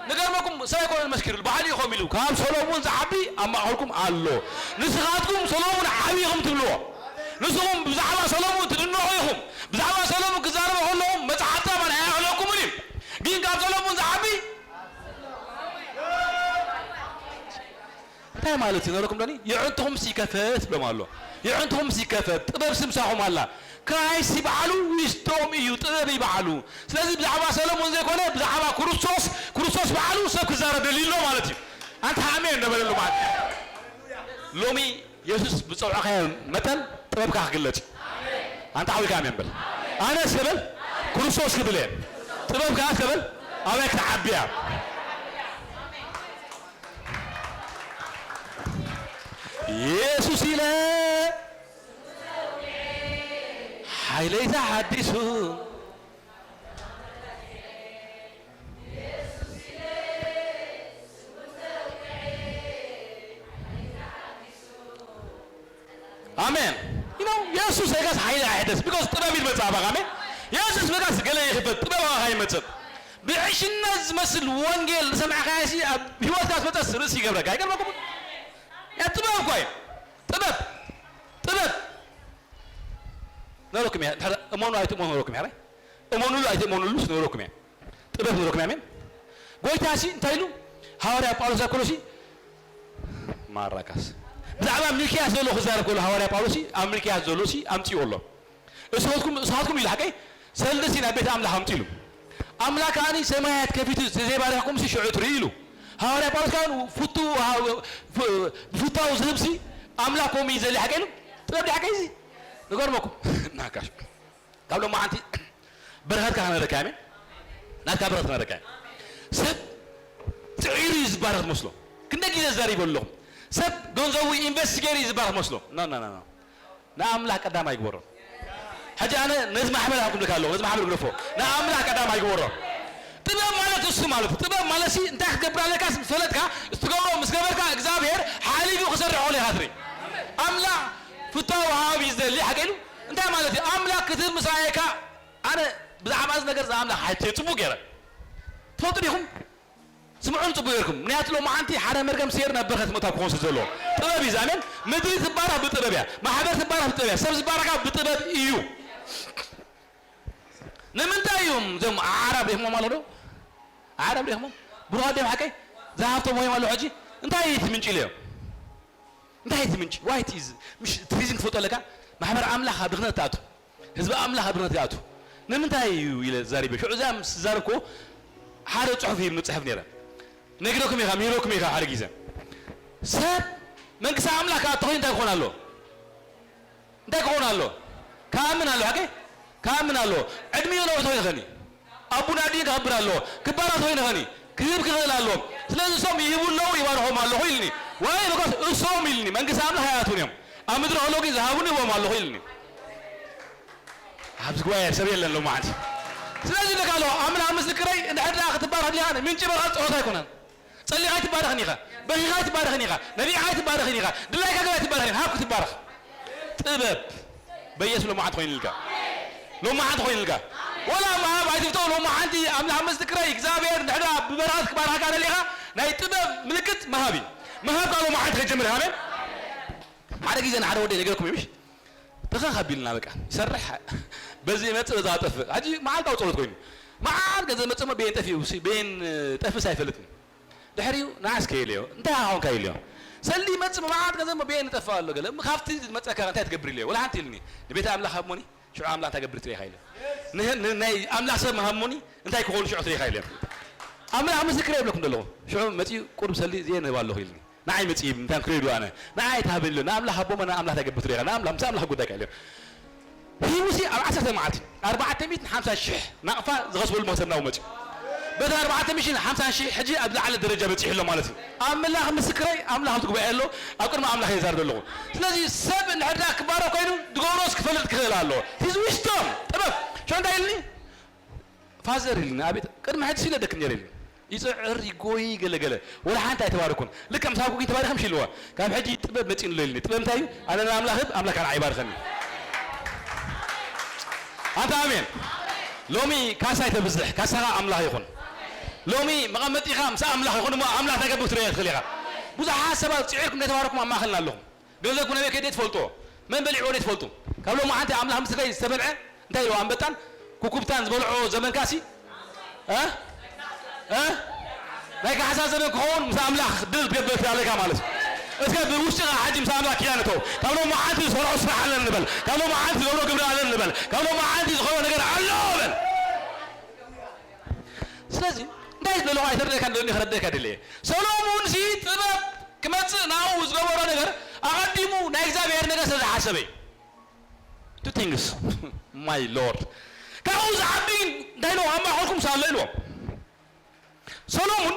ንገርመኩም፣ ሰብ ኣይኮነን መስኪሩሉ፣ ባዕሉ እዩ ኮም ኢሉ፣ "ካብ ሰሎሙን ዝዓቢ ኣብ ማእከልኩም ኣሎ። ንስኻትኩም ሰሎሙን ዓቢ ኢኹም ትብልዎ። ንስኹም ብዛዕባ ሰሎሙን ትድነቑ ኢኹም። ብዛዕባ ሰሎሙን ክዛረቡ ከለኹም መጽሓፍቲ ኣማን ኣያኽለኩምን እዩ። ግን ካብ ሰሎሙን ዝዓቢ" እንታይ ማለት እዩ? ነረኩም ዶኒ? የዕንትኹም ሲከፈት ብሎም ኣሎ። የዕንትኹም ሲከፈት፣ ጥበብ ስምሳኹም ኣላ። ክራይስት ይበዓሉ ዊስዶም እዩ፣ ጥበብ ይበዓሉ። ስለዚ ብዛዕባ ሰሎሞን ዘይኮነ፣ ብዛዕባ ክርስቶስ፣ ክርስቶስ በዓሉ ሰብ ክዛረብ ደልዩ ኣሎ ማለት እዩ። ኣንታ ኣሜን ነበረሉ ማለት እዩ። ሎሚ የሱስ ብጸውዕኻዮ መጠን ጥበብካ ክግለጽ እዩ። ኣንታ ዓዊካ ኣሜን በል። ኣነስ ክብል ክርስቶስ ክብል እየ። ጥበብካ ክብል ኣበይ ክትዓቢ እያ። የሱስ ኢለ ሓይለይ ተሓዲሱ። ኣሜን። You know፣ የሱስ ሄጋስ ሓይሊ ኣይሕደስ፣ because ጥበብ ይመጽእ ኣባኻ። ኣሜን። የሱስ ሄጋስ ገለ ይኽፈት፣ ጥበብ ኣባኻ ይመጽእ። ብዕሽነት ዝመስል ወንጌል ዝሰማዕካዮ ሲ ኣብ ህይወትካ ዝመጸስ ርእሲ ይገብረካ። ኣይገርመኩም? ያ ጥበብ እኮ እዩ። ጥበብ፣ ጥበብ። ነረኩም እያ። ድሕሪ እመኑ ኣይትእመኑ ነረኩም እያ። እመኑሉ ኣይትእመኑሉስ ነረኩም እያ። ጥበብ ነረኩም እያ። ኣሜን። ጎይታ ሲ እንታይ ኢሉ? ሃዋርያ ጳውሎስ ኣብ ኮሎሲ ማራካስ ብዛዕባ ሚልክያስ ዘሎ ክዛረብ ከሎ ሃዋርያ ጳውሎስ ሲ ኣብ ሚልክያስ ዘሎ ሲ ኣምጽኡ ኣሎ። እሳትኩም እሳትኩም ኢሉ ሓቀይ ሰልዲ ሲ ናብ ቤት ኣምላኽ ኣምጽኡ ኢሉ። ኣምላኽ ከኣኒ ሰማያት ከፊቱ ዘይባረኽኩም ሲ ሽዑ ትርኢ ኢሉ። ሃዋርያ ጳውሎስ ከኣን ፍቱ ብፍታው ዝህብ ሲ ኣምላኽ ከምኡ እዩ ዘሊ ሓቀይ ኢሉ። ጥበብ ዲ ሓቀይ እዚ ንገርመኩም ናካሽ ካብ ሎማዓንቲ በረኸትካ ከነረካ ኣሜን። ናትካ በረኸት ከነረካ ሰብ ጽዒሩ እዩ ዝባረኽ መስሎ። ክንደ ግዜ ዘሪበ ኣለኹም። ሰብ ገንዘቡ ኢንቨስት ገይሩ እዩ ዝባረኽ መስሎ። ኖ ኖ ኖ ኖ። ንኣምላኽ ቀዳማይ ይግበሮ። ሕጂ ኣነ ነዚ ማሕበር ኣኹም ልካ ኣለኹ። ነዚ ማሕበር ግደፎ። ንኣምላኽ ቀዳማይ ይግበሮ። ጥበብ ማለት እሱ ማለት ጥበብ ማለት ሲ እንታይ ክትገብር ኣለካ ምስ ፈለጥካ እስትገብሮ ምስ ገበርካ እግዚኣብሔር ሓሊፉ ክሰርሕ ኾነ ኢኻ ትርኢ። ኣምላኽ ፍታው ሃብ እዩ ዝደሊ ሓቀ ኢሉ እንታይ ማለት እዩ ኣምላኽ ክትህብ ምስ ረኣየካ ኣነ ብዛዕባ እዚ ነገር እዚ ኣምላኽ ሓይቼ ጽቡቅ ገይረ ትፈልጡ ዲኹም ስምዑን ጽቡቅ ገይርኩም ምክንያቱ ሎማዓንቲ ሓደ መርገም ሴር ናብ በረኸት ምእታው ክኾን ስለ ዘለዎ ጥበብ እዩ ኣሜን ምድሪ ትባረኽ ብጥበብ እያ ማሕበር ትባረኽ ብጥበብ እያ ሰብ ዝባረኻ ብጥበብ እዩ ንምንታይ እዮም እዞም ዓዕራብ ሪኽሞም ኣሎ ዶ ዓዕራብ ሪኽሞም ብሩኻት ድዮም ሓቀይ ዝሃብቶም ወይም ኣሎ ሕጂ እንታይ እዩ እቲ ምንጪ ኢለዮም እንታይ እቲ ምንጪ ዋይ እቲ ምሽ እቲ ሪዝን ትፈልጦ ኣለካ ማሕበር ኣምላኽ ኣብ ድኽነት ትኣቱ ህዝቢ ኣምላኽ ኣብ ድኽነት ይኣቱ ንምንታይ እዩ ኢለ ዛሪበ ሽዑ እዛ ምስ ዛረብኩ ሓደ ፅሑፍ እዩ ምፅሕፍ ነይረ ነግረኩም ኢኻ ምሂረኩም ኢኻ ሓደ ግዜ ሰብ መንግስቲ ኣምላኽ ክኣቱ ኮይኑ እንታይ ክኾን ኣሎ እንታይ ክኾን ኣሎ ክኣምን ኣሎ ሓቂ ክኣምን ኣሎ ዕድሚኡ ነዊሕ ተኾይኑ ኸኒ ኣቡን ኣዲን ክኸብር ኣለዎ ክባራት ኮይኑ ኸኒ ክህብ ክኽእል ኣለዎም ስለዚ እሶም ይህቡ ኣለዉ ይባርኾም ኣለኹ ኢልኒ ወይ በኮስ እሶም ኢልኒ መንግስቲ ኣምላኽ ኣይኣትውን እዮም ኣብ ምድሪ ከለዉ ግን ዝሃቡን ይህቦም ኣለኹ ኢልኒ ኣብዚ ጉባኤ ሰብ የለን ሎማዓንቲ ስለዚ ልካ ኣለዎ ኣምላኽ ምስክረይ እንድሕር ደኣ ክትባረኽ ዲኻ ምንጪ በረኸት ጸሎት ኣይኮነን ጸሊኻ ኣይትባረኽን ኢኻ በኺኻ ኣይትባረኽን ኢኻ ነቢዕኻ ኣይትባረኽን ኢኻ ድላይካ ገለ ኣይትባረኽን ኢኻ ሃብ ክትባረኽ ጥበብ በየሱስ ሎማዓንቲ ኮይኑልካ ሎማዓንቲ ኮይኑልካ ወላ ምሃብ ኣይትፍተው ሎማዓንቲ ኣምላኽ ምስክረይ እግዚኣብሔር እንድሕዳ ብበረኸት ክባርኸካ ደሊኻ ናይ ጥበብ ምልክት ምሃብ እዩ ምሃብ ከዓ ሎማዓንቲ ከጀምር ኣሜን ሓደ ግዜ ንሓደ ወደይ ነገርኩም እዩ ምሽ ተኸኽ ኣቢልና በቃ ይሰርሕ በዚ ይመፅእ በዛ ጠፍእ ሕጂ መዓልታዊ ፀሎት ኮይኑ መዓት ገንዘብ መፅእ በየን ጠፊኡ በየን ጠፍእ ኣይፈልጥን ድሕሪኡ ንዓስ ከይልዮ እንታይ ኾንካ ኢልዮ ሰልዲ ይመፅእ መዓት ገንዘብ በየን ጠፍእ ኣሎ ገለ ካብቲ ዝመፀካ እንታይ ትገብር ኢልዮ ወላ ሓንቲ ኢልኒ ንቤት ኣምላኽ ሃብሞኒ ሽዑ ኣምላኽ እንታይ ገብር ትሪኢኻ ኢልዮ ናይ ኣምላኽ ሰብ ሃብሞኒ እንታይ ክኾኑ ሽዑ ትሪኢኻ ኢልዮ ኣምላኽ ምስክር የብለኩም ዘለኹ ሽዑ መፂኡ ቁሩብ ሰልዲ እዚኤ ንህብ ኣለኹ ኢልኒ ንዓይ መፂእ እንታይ ክሪዱ ኣነ ንዓይ ኣይትሃበኒ ኢሉ ንኣምላኽ ኣቦ መና ኣምላኽ እንታይ ገብር ትሪኢኻ ንኣምላኽ ምስ ኣምላኽ ጉዳይካ ኢልዮ ሂቡሲ ኣብ ዓሰርተ መዓልቲ ኣርባዕተ ሚእትን ሓምሳን ሽሕ ናቕፋ ዝኸስበሉ መክሰብ ናብኡ መፂኡ በቲ ኣርባዕተ ሚእትን ሓምሳን ሽሕ ሕጂ ኣብ ዝለዓለ ደረጃ በፂሑ ኣሎ ማለት እዩ ኣምላኽ ምስክረይ ኣምላኽ ኣብቲ ጉባኤ ኣሎ ኣብ ቅድሚ ኣምላኽ የዛርብ ኣለኹ ስለዚ ሰብ እንድሕር ክባረኽ ኮይኑ ዝገብሮስ ክፈልጥ ክኽእል ኣለዎ ሂዝ ዊስቶም ጥበብ ሽዑ እንታይ ኢልኒ ፋዘር ኢልኒ ኣቤት ቅድሚ ሕጂ ሲለ ደክም ነይረ ኢልኒ ይፅዕር ይጎይ ገለገለ ወላ ሓንቲ ኣይተባረኩን ልክዕ ምስ ሃብኩ ግን ተባሪኸ ምሽ ኢልዎ ካብ ሕጂ ጥበብ መፂእንሎ ኢልኒ ጥበብ እንታይ እዩ ኣነ ንኣምላኽ ህብ ኣምላኽ ኣነ ኣይባርኸኒ ኣንታ ኣሜን ሎሚ ካሳ ኣይተብዝሕ ካሳኻ ኣምላኽ ይኹን ሎሚ መቐመጢኻ ምስ ኣምላኽ ይኹን እሞ ኣምላኽ ተገብር ትሪኦ ትኽእል ኢኻ ብዙሓት ሰባት ፅዒርኩም ዘይተባረኩም ኣብ ማእኸልና ኣለኹም ገንዘብኩም ኣበይ ከይደ ትፈልጦ መን በሊዕዎ ዶ ትፈልጡ ካብ ሎሚ ሓንቲ ኣምላኽ ምስ ከይ ዝተበልዐ እንታይ ኢልዎ ኣንበጣን ኩኩብታን ዝበልዖ ዘመንካሲ እ እ ናይ ካሕሳ ዘመን ክኸውን ምስ ኣምላኽ ድል ትገብር ትላለካ ማለት እዩ እስከ ብውሽጥኻ ሕጂ ምስ ኣምላኽ ኪዳን እተው ካብ ሎሚ ሓንቲ ዝሰርዖ ስራሕ ኣለኒ ንበል ካብ ሎሚ ሓንቲ ዝገብሮ ግብሪ ኣለኒ ንበል ካብ ሎሚ ሓንቲ ዝኸውን ነገር ኣሎ በል ስለዚ እንታይ ዝደለኹ ኣይተረደካ ደለኒ ከረደካ ደለየ ሰሎሙን ሲ ጥበብ ክመፅእ ናብኡ ዝገበሮ ነገር ኣቐዲሙ ናይ እግዚኣብሔር ነገር ስለ ዝሓሰበ እዩ two things my lord ካብኡ ዝዓቢ ግን እንታይ ኢልዎ ኣብ ማእኸልኩም ሳሎ ኢልዎም ሰሎሙን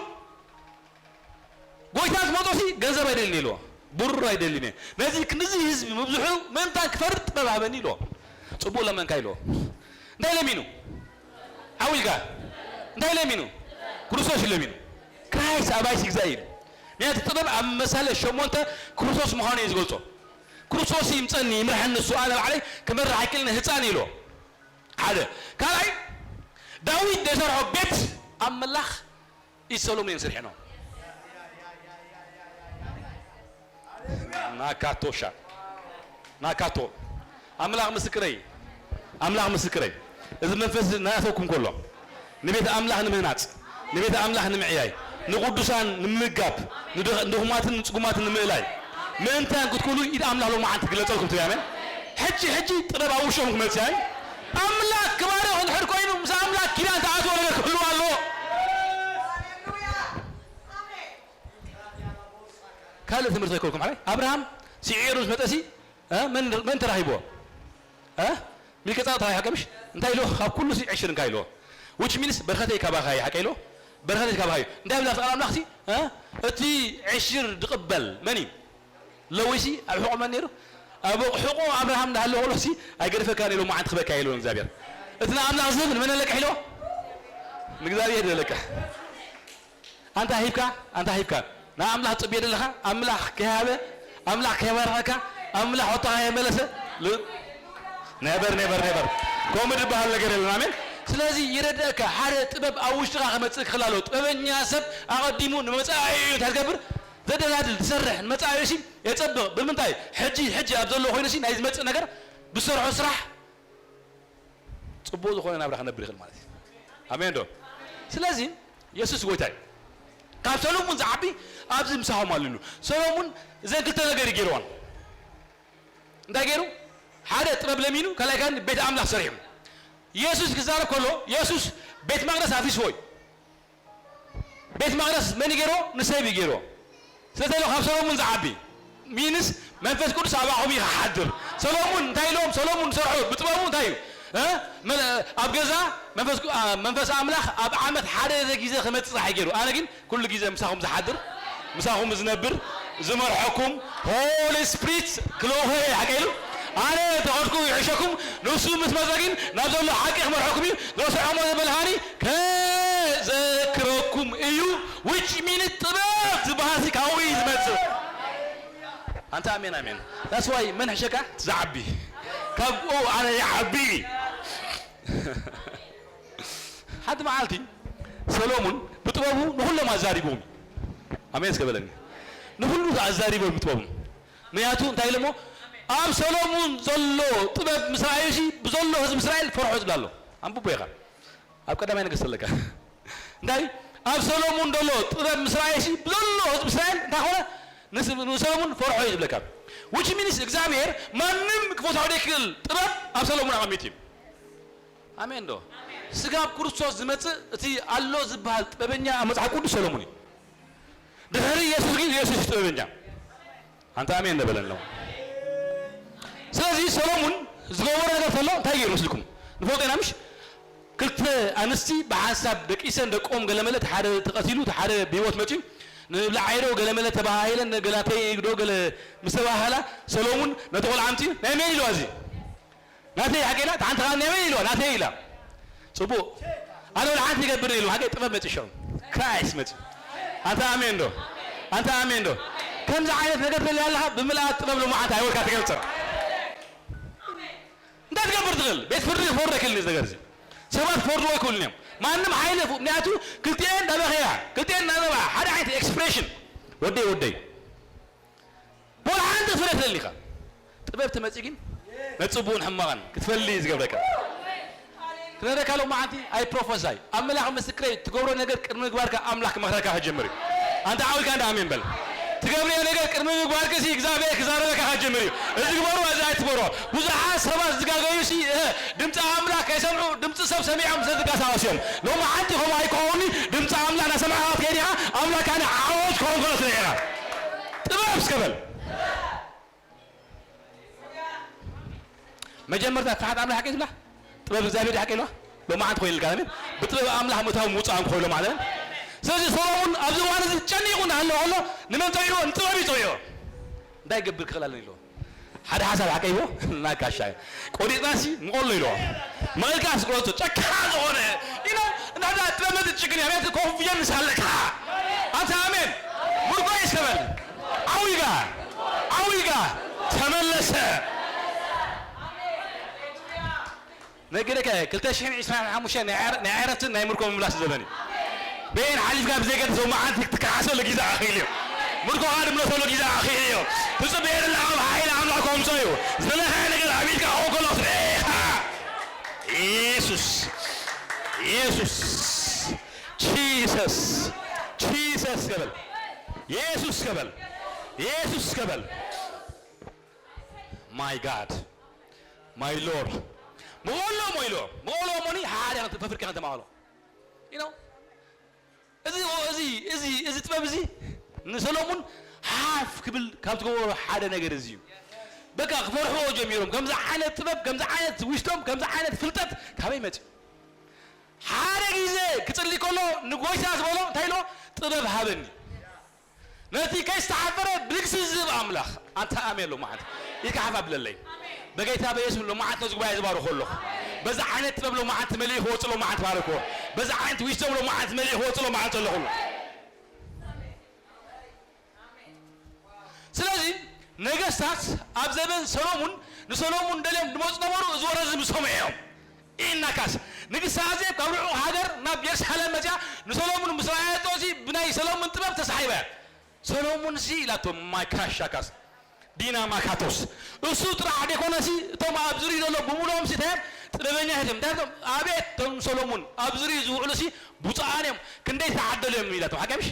ጎይታ ዝመጦሲ ገንዘብ ኣይደልን ኢልዎ ብሩር ኣይደልን እየ ነዚ ክንዚ ህዝቢ ምብዝሑ ምእንታን ክፈርድ ጥበብ ሃበኒ ኢልዎ ፅቡቅ ለመንካ ኢልዎ እንታይ ለሚኑ ዓው ኢልካ እንታይ ለሚኑ ክርስቶስ እዩ ለሚኑ ክራይስት ኣባይ ሲግዛ ኢሉ ምክንያቱ ጥበብ ኣብ መሳለ ሸሞንተ ክርስቶስ ምዃኑ እዩ ዝገልጾ ክርስቶስ ይምፀኒ ይምርሐኒ እሱ ኣነ ባዕለይ ክመርሕ ኣይክእልን ህፃን ኢልዎ ሓደ ካልኣይ ዳዊት ደሰርሖ ቤት ኣምላኽ ኢድ ሰሎሞን እዮም ሰሪሖም። ናካቶሻ ናካቶ ኣምላኽ ምስክረይ ኣምላኽ ምስክረይ፣ እዚ መንፈስ ናያተኩም ከሎ ንቤት ኣምላኽ ንምህናጽ፣ ንቤት ኣምላኽ ንምዕያይ፣ ንቕዱሳን ንምምጋብ፣ ንድኽ- ንድኹማትን ንጽጉማትን ንምእላይ ምእንታን ክትክእሉ ኢድ ኣምላኽ ሎማዓንቲ ትግለጸልኩም ትብል። ኣሜን። ሕጂ ሕጂ ጥበብ ኣብ ውሽጥኹም ክመጽእ ኣይ ኣምላኽ ክባርኽ እንድሕር ኮይኑ ምስ ኣምላኽ ኪዳን ተኣትዎ ነገር ክህልው ኣለዎ። ካልእ ትምህርቲ ኣይኮልኩም ሓራይ ኣብርሃም ስዒሩ ምስ መጠሲ መን ተራኺብዎ? ሚልከ ጻድቕ ተራኺ ሓቀምሽ እንታይ ኢልዎ? ካብ ኩሉ ሲ ዕሽር እንካ ኢልዎ። Which means በርከተይ ካባኻ እዩ ሓቀ ኢልዎ። በርከተይ ካባኻ እዩ። እንታይ ብላ ቃል ኣምላኽሲ እቲ ዕሽር ድቕበል መን እዩ? ለዊሲ ኣብ ሕቖ መን ነይሩ? ኣብ ሕቖ ኣብርሃም እንዳሃለ ከሎሲ ኣይገድፈካን ኢሉ መዓንት ክበካ ኢሉ እግዚኣብሔር። እቲ ንኣምላኽ ዝህብ ንመን ኣለካ ኢልዎ? ንእግዚኣብሔር ዘለካ። ኣንታ ሂብካ ኣንታ ሂብካ ንኣምላኽ ጽብየ ዘለኻ ኣምላኽ ከይሃበ ኣምላኽ ከይባርኸካ ኣምላኽ ወጣኻ የመለሰ ል- ነበር ነበር ነበር ከምኡ ዝበሃል ነገር የለን። ኣሜን። ስለዚ ይረድአካ ሓደ ጥበብ ኣብ ውሽጥኻ ክመጽእ ክኽእል ኣለዎ። ጥበበኛ ሰብ ኣቐዲሙ ንመጻኢ እዩ እንታይ ዝገብር ዘደላድል ዝሰርሕ ንመጻኢ ሲ የጸብቕ። ብምንታይ ሕጂ ሕጂ ኣብ ዘሎ ኮይኑ ሲ ናይ ዝመጽእ ነገር ብሰርሖ ስራሕ ጽቡቕ ዝኾነ ናብራ ክነብር ይኽእል ማለት እዩ። ኣሜን ዶ? ስለዚ የሱስ ጎይታ እዩ። ካብ ሰሎሙን ዝዓቢ ኣብዚ ምሳኹም ኣሉ ኢሉ። ሰሎሙን እዘን ክልተ ነገር እዩ ገይርዋን። እንታይ ገይሩ? ሓደ ጥበብ ለሚኑ፣ ካልኣይ ከኣ ቤት ኣምላኽ ሰሪሑ። የሱስ ክዛረብ ከሎ የሱስ ቤት መቕደስ ኣፍሪስዎ እዩ። ቤት መቕደስ መን ገይሮ? ንሰብ እዩ ገይሮ። ስለዚ ካብ ሰሎሙን ዝዓቢ ሚንስ መንፈስ ቅዱስ ኣባኹም እዩ ክሓድር። ሰሎሙን እንታይ ኢሎም? ሰሎሙን ዝሰርሖ ብጥበቡ እንታይ እዩ? እ? መለ- ኣብ ገዛ መንፈስ ቅ- ኣ- መንፈስ ኣምላኽ ኣብ ዓመት ሓደ ግዜ ክመጽእ ጸሓይ ገይሩ። ኣነ ግን ኩሉ ግዜ ምሳኹም ዝሓድር፣ ምሳኹም ዝነብር፣ ዝመርሐኩም ሆሊ ስፕሪት ክለውኸ ሓቀ ኢሉ ኣነ ተኸድኩ ይሕሸኩም። ንሱ ምስ መጸ ግን ናብ ዘሎ ሓቂ ክመርሐኩም እዩ። ዘስዖሞ ዝበልሃኒ ከዘክረኩም እዩ። Which means ጥበብ ዝበሃል ሲ ካብኡ እዩ ዝመጽእ። ኣንታ ኣሜን ኣሜን። That's why መን ሕሸካ ዝዓቢ ካብኡ ኣነ ይዓቢ። ሓንቲ መዓልቲ ሰሎሙን ብጥበቡ ንኹሎም ኣዛሪቦም። ኣሜን እስከ በለኒ። ንኹሉ ኣዛሪቦም ብጥበቡ። ምክንያቱ እንታይ ኢሎሞ? ኣብ ሰሎሙን ዘሎ ጥበብ ምስ ረኣዩ ሲ ብዘሎ ህዝቢ እስራኤል ፈርሖ ዝብላ ኣሎ። ኣንብቦ ኢኻ። ኣብ ቀዳማይ ነገስት ኣለካ። እንታይ ኣብ ሰሎሙን ዘሎ ጥበብ ምስ ረኣየ ሲ ብዘሎ ህዝቢ እስራኤል እንታይ ኾነ? ንስ- ንሰሎሙን ፈርሖ እዩ ዝብለካ። Which means እግዚኣብሔር ማንም ክፈትሖ ዘይክእል ጥበብ ኣብ ሰሎሙን ኣቐሚጡ እዩ። ኣሜን ዶ? ስጋብ ክርስቶስ ዝመጽእ እቲ ኣሎ ዝበሃል ጥበበኛ ኣብ መጽሓፍ ቅዱስ ሰሎሙን እዩ። ድሕሪ የሱስ ግን የሱስ እዩ ጥበበኛ። ኣንታ ኣሜን ነበለ ኣለዉ። ስለዚ ሰሎሙን ዝገበሮ ነገር ተሎ እንታይ ገይሩ መስልኩም? ንፈልጦ ኢና ምሽ? ክልተ ኣንስቲ ብሓንሳብ ደቂሰን ደቆም ገለመለ እቲ ሓደ ተቐቲሉ እቲ ሓደ ብህይወት መፅዩ ንብላዓይዶ ገለመለ ተባሃሂለን ገላተይ ዶ ገለ ምስ ተባሃላ ሰሎሙን ነቲ ቆልዓ ኣምፅኡ ናይ መን ኢልዋ እዚ ናተይ ሓቂ ኢላ፣ እታ ሓንቲ ከኣ ናይ መን ኢልዋ? ናተይ ኢላ። ጽቡቕ። ኣነ ወላ ሓንቲ ይገብር ኢሉ፣ ሓቂ ጥበብ መጺ ሸው። ክራይስት መጺ። ኣንታ ኣሜን ዶ? ኣንታ ኣሜን ዶ? ከምዚ ዓይነት ነገር ትደሊ ኣለኻ፣ ብምልኣት ጥበብ ሎማዓንቲ ኣይወልካ ትገልጽ። እንታይ ትገብር ትኽእል? ቤት ፍርዲ ክፈርዶ ኣይክእልን እዩ እዚ ነገር እዚ። ሰባት ክፈርድዎ ኣይክእሉን እዮም። ማንም ሓይሊ፣ ምኽንያቱ ክልቲኤን እንዳበኸያ፣ ክልቲኤን እንዳነብዓ፣ ሓደ ዓይነት ኤክስፕሬሽን። ወደይ፣ ወደይ። ወላ ሓንቲ ፍረ ትደሊ ኢኻ። ጥበብ ትመጽእ ግን ነጽቡን ሕማቕን ክትፈሊ እዩ ዝገብረካ። ክነግረካ ሎማዓንቲ ኣይ ፕሮፈሳይ ኣብ መላኺ ምስክረይ ትገብሮ ነገር ቅድሚ ምግባርካ ኣምላኽ ክመኽረካ ክጀምር እዩ። ኣንተ ዓዊካ እንዳ ኣሜን በል። ትገብርዮ ነገር ቅድሚ ምግባርኪ ሲ እግዚኣብሔር ክዛረበካ ክጀምር እዩ። እዚ ግበሩ፣ እዚ ኣይትግበሮ። ብዙሓት ሰባት ዝጋገዩ ሲ እ፣ ድምፂ ኣምላኽ ከይሰምዑ ድምፂ ሰብ ሰሚዖም ሰብ ዝንቀሳቐሱ እዮም። ሎማዓንቲ ከምኡ ኣይክኸውን። ድምፂ ኣምላኽ እናሰማዕካ ክትከይድ ኢኻ። ኣምላኽ ካነ ዓወት ክኸውን ከሎ ትርኢ ኢኻ። ጥበብ እስከ በል። መጀመርታ ፍርሃት ኣምላኽ ሓቂ ትብላ ጥበብ እግዚኣብሔር ሓቂ ኢልዋ ሎማዓንቲ ኮይኑልካ ኣሜን። ብጥበብ ኣምላኽ ምእታው ምውፃእን ክኮይሎ ማለት እዩ። ስለዚ ሰሎሙን ኣብዚ እዋን እዚ ጨኒቑ እናሃለወ ከሎ ንመን ፀዊዕዎ? ንጥበብ እዩ ፀዊዕዎ። እንታይ ገብር ክኽእል ኣለኒ ኢልዎ። ሓደ ሓሳብ ሓቂ ኢልዎ ናጋሻ ቆሪፅናሲ ምቐሎ ኢልዎ። መቐልካ ስቆረቶ ጨካ ዝኾነ ኢነ እንዳዳ ጥበብ መጥጭግን ያቤት ኮንፊደንስ ኣለካ። ኣንተ ኣሜን። ምርኮ ይሰበል። ዓዊጋ ዓዊጋ ተመለሰ። ነገረከ ክልተ ሽሕን ዕስራን ሓሙሽተ ናይ ዕረ- ናይ ዕረፍትን ናይ ምርኮ ምምላስ ዘበን እዩ። በየን ሓሊፍካ ብዘይገድስ ሎማዓንቲ ክትከሓሰሉ ግዜ ኣኺሉ እዩ። ምርኮኻ ድምለሰሉ ግዜ ኣኺሉ እዩ። ትጽበዮ ዘለኻ ሓይሊ ኣምላኽ ከምጾ እዩ። ዝደለኻዮ ነገር ኣብ ኢድካ ክኸውን ከሎ ትርእኻ። ኢየሱስ፣ ኢየሱስ፣ ጂሰስ፣ ጂሰስ ገበል። ኢየሱስ ገበል። ኢየሱስ ገበል። My God, my Lord. መቐሎ ሞይሎ፣ መቐሎ ሞኒ ሓደ ፈፍርካ ተማቐሎ። You know? እዚ እዚ እዚ እዚ ጥበብ እዚ ንሰሎሙን ሓፍ ክብል ካብ ዝገበሮ ሓደ ነገር እዚ እዩ። በቃ ክፈርሕዎ ጀሚሮም። ከምዚ ዓይነት ጥበብ፣ ከምዚ ዓይነት ዊስዶም፣ ከምዚ ዓይነት ፍልጠት ካበይ መጽ? ሓደ ግዜ ክጽሊ ከሎ ንጎይታ ዝበሎ እንታይ ኢሎ? ጥበብ ሃበኒ። ነቲ ከይስተሓፈረ ብልግሲ ዝህብ ኣምላኽ ኣንታ ኣሜን ሎማዓንቲ ኢድካ ሓፍ ኣብለለይ። በጌታ በኢየሱስ ሎማዓንቲ ነዚ ጉባኤ ዝባርኾ ኣለኹ። በዛ ዓይነት ጥበብ ሎማዓንቲ መሊኡ ክወጽእ ሎማዓንቲ ባርኮ። በዛ ዓይነት ዊስዶም ሎማዓንቲ መሊኡ ክወጽእ ሎማዓንቲ ኣለኹ። ስለዚ ነገስታት ኣብ ዘበን ሰሎሙን ንሰሎሙን ደልዮም ድመፁ ነበሩ። እዚ ወረ እዚ ምስ ሰምዑ እዮም። ኢናካስ ንግስቲ ኣዜብ ካብ ርሑቕ ሃገር ናብ የሩሳሌም መፅያ ንሰሎሙን ምስ ረኣየቶ እዚ ብናይ ሰሎሙን ጥበብ ተሳሒባ እያ። ሰሎሙን ሲ ኢላቶ ማካሻካስ ዲና ማካቶስ እሱ ጥራሕ ደኮነሲ እቶም ኣብ ዝርዩ ዘሎ ብምሎም ሲ እንታይ ጥበበኛታት እዮም። እንታይ እዮም? ኣቤት እቶም ሰሎሙን ኣብ ዝርዩ ዝውዕሉ ሲ ብፁዓን እዮም። ክንደይ ተዓደሉ እዮም ኢላቶም። ሓቂ ምሽ?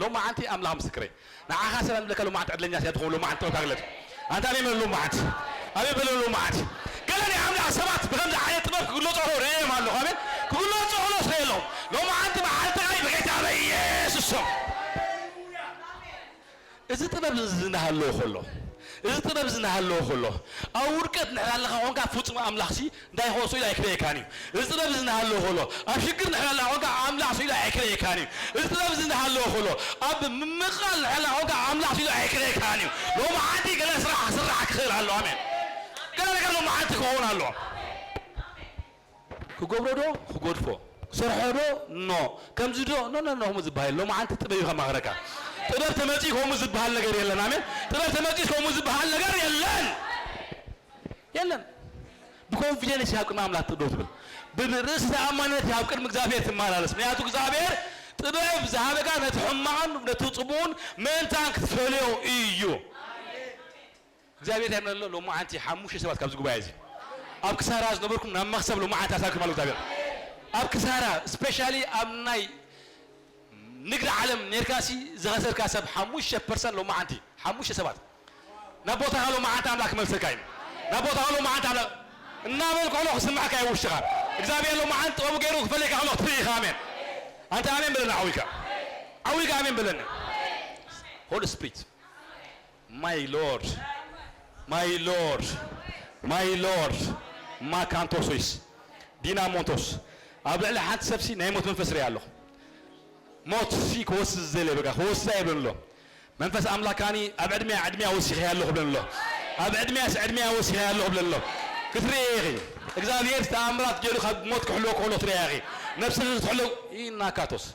ሎማዓንቲ ኣምላኽ ምስክረይ። ንዓኻ ሰላም ዝብለካ ሎማዓንቲ ዕድለኛ ስለ ትኸውን ሎማዓንቲ ጥበብካ ግለጽ። ኣንታ ኣበይ መለሉ መዓት? ኣበይ መለሉ መዓት? ገለ ናይ ኣምላኽ ሰባት ብኸምዚ ዓይነት ጥበብ ክግለጹ ከለዉ ርእዮም ኣለኹ። ኣሜን። ክግለጹ ከለዉ ርእየ ኣለኹ። ሎማዓንቲ መዓልቲ ኸኣ ብጌታ በኢየሱስ ስም። እዚ ጥበብ እዚ እናሃለወ ከሎ፣ እዚ ጥበብ እዚ እናሃለወ ከሎ፣ ኣብ ውድቀት እንድሕር ኣለኻ ኾንካ ፍጹም ኣምላኽ ሲ እንታይ ይኸውን ስኢሉ ኣይክርእየካን እዩ። እዚ ጥበብ እዚ እናሃለወ ከሎ፣ ኣብ ሽግር እንድሕር ኣለኻ ኾንካ ኣምላኽ ስኢሉ ኣይክርእየካን እዩ። እዚ ጥበብ እዚ እናሃለወ ከሎ፣ ኣብ ምምቓል እንድሕር ኣለኻ ኾንካ ኣምላኽ ስኢሉ ኣይክርእየካን እዩ። ሎማዓንቲ ገለ ስራሕ ክስራሕ ክኽእል ኣሎ። ኣሜን። ገለ ነገር ሎማዓንቲ ክኸውን ኣሎ። ክገብሮ ዶ ክገድፎ፣ ክሰርሖ ዶ ኖ፣ ከምዚ ዶ ኖ ኖ ኖ ከምኡ ዝበሃል የለን። ሎማዓንቲ ጥበብ እዩ ከማኽረካ። ጥበብ ተመጺኡ ከምኡ ዝበሃል ነገር የለን። ኣሜን። ጥበብ ተመጺኡ ከምኡ ዝበሃል ነገር የለን። የለን። ብኮንፊደንስ ኣብ ቅድሚ ኣምላኽ ደው ትብል። ብርእሲ ተኣማንነት ኣብ ቅድሚ እግዚኣብሔር ትመላለስ። ምክንያቱ እግዚኣብሔር ጥበብ ዝሃበካ ነቲ ሕማቕን ነቲ ጽቡቕን ምእንታን ክትፈልዮ እዩ። እግዚኣብሔር እንታይ ይብለና ኣሎ? ሎማዓንቲ ሓሙሽተ ሰባት ካብዚ ጉባኤ እዚ ኣብ ክሳራ ዝነበርኩም ናብ መኽሰብ ሎማዓንቲ ኣሳልኩም ኣሎ እግዚኣብሔር። ኣብ ክሳራ ስፔሻሊ ኣብ ናይ ንግዲ ዓለም ኔርካሲ ዝኸሰርካ ሰብ ሓሙሽተ ፐርሰንት ሎማዓንቲ ሓሙሽተ ሰባት ናብ ቦታኻ ሎማዓንቲ ኣምላኽ ክመልሰካ እዩ። ናብ ቦታኻ ሎማዓንቲ ኣምላኽ እናበልኩ ከሎ ክስምዓካ እዩ ውሽጥኻ። እግዚኣብሔር ሎማዓንቲ ጥበቡ ገይሩ ክፈልየካ ከሎ ክትርኢ ኢኻ። ኣሜን። ኣንተ ኣሜን በለና ዓው ኢልካ። ዓው ኢልካ ኣሜን በለኒ። ሆሊ ስፒሪት My Lord, my Lord, my Lord። ማካንቶሶይስ ዲናሞንቶስ ኣብ ልዕሊ ሓንቲ ሰብሲ ናይ ሞት መንፈስ ርኢ ኣለኹ። ሞት ሲ ክወስድ ዝደለ በቃ ክወስዳ የብለን ኣሎ። መንፈስ ኣምላኽ ካኒ ኣብ ዕድሚያ ዕድሚያ ወሲኸያ ኣለኹ ብለን ኣሎ። ኣብ ዕድሚያስ ዕድሚያ ወሲኸያ ኣለኹ ብለን ኣሎ። ክትርኢ ኢኺ። እግዚኣብሔር ተኣምራት ገይሩ ካብ ሞት ክሕልወ ከሎ ትርእያ ኢኺ። ነብስኺ ክትሕልው ኢናካቶስ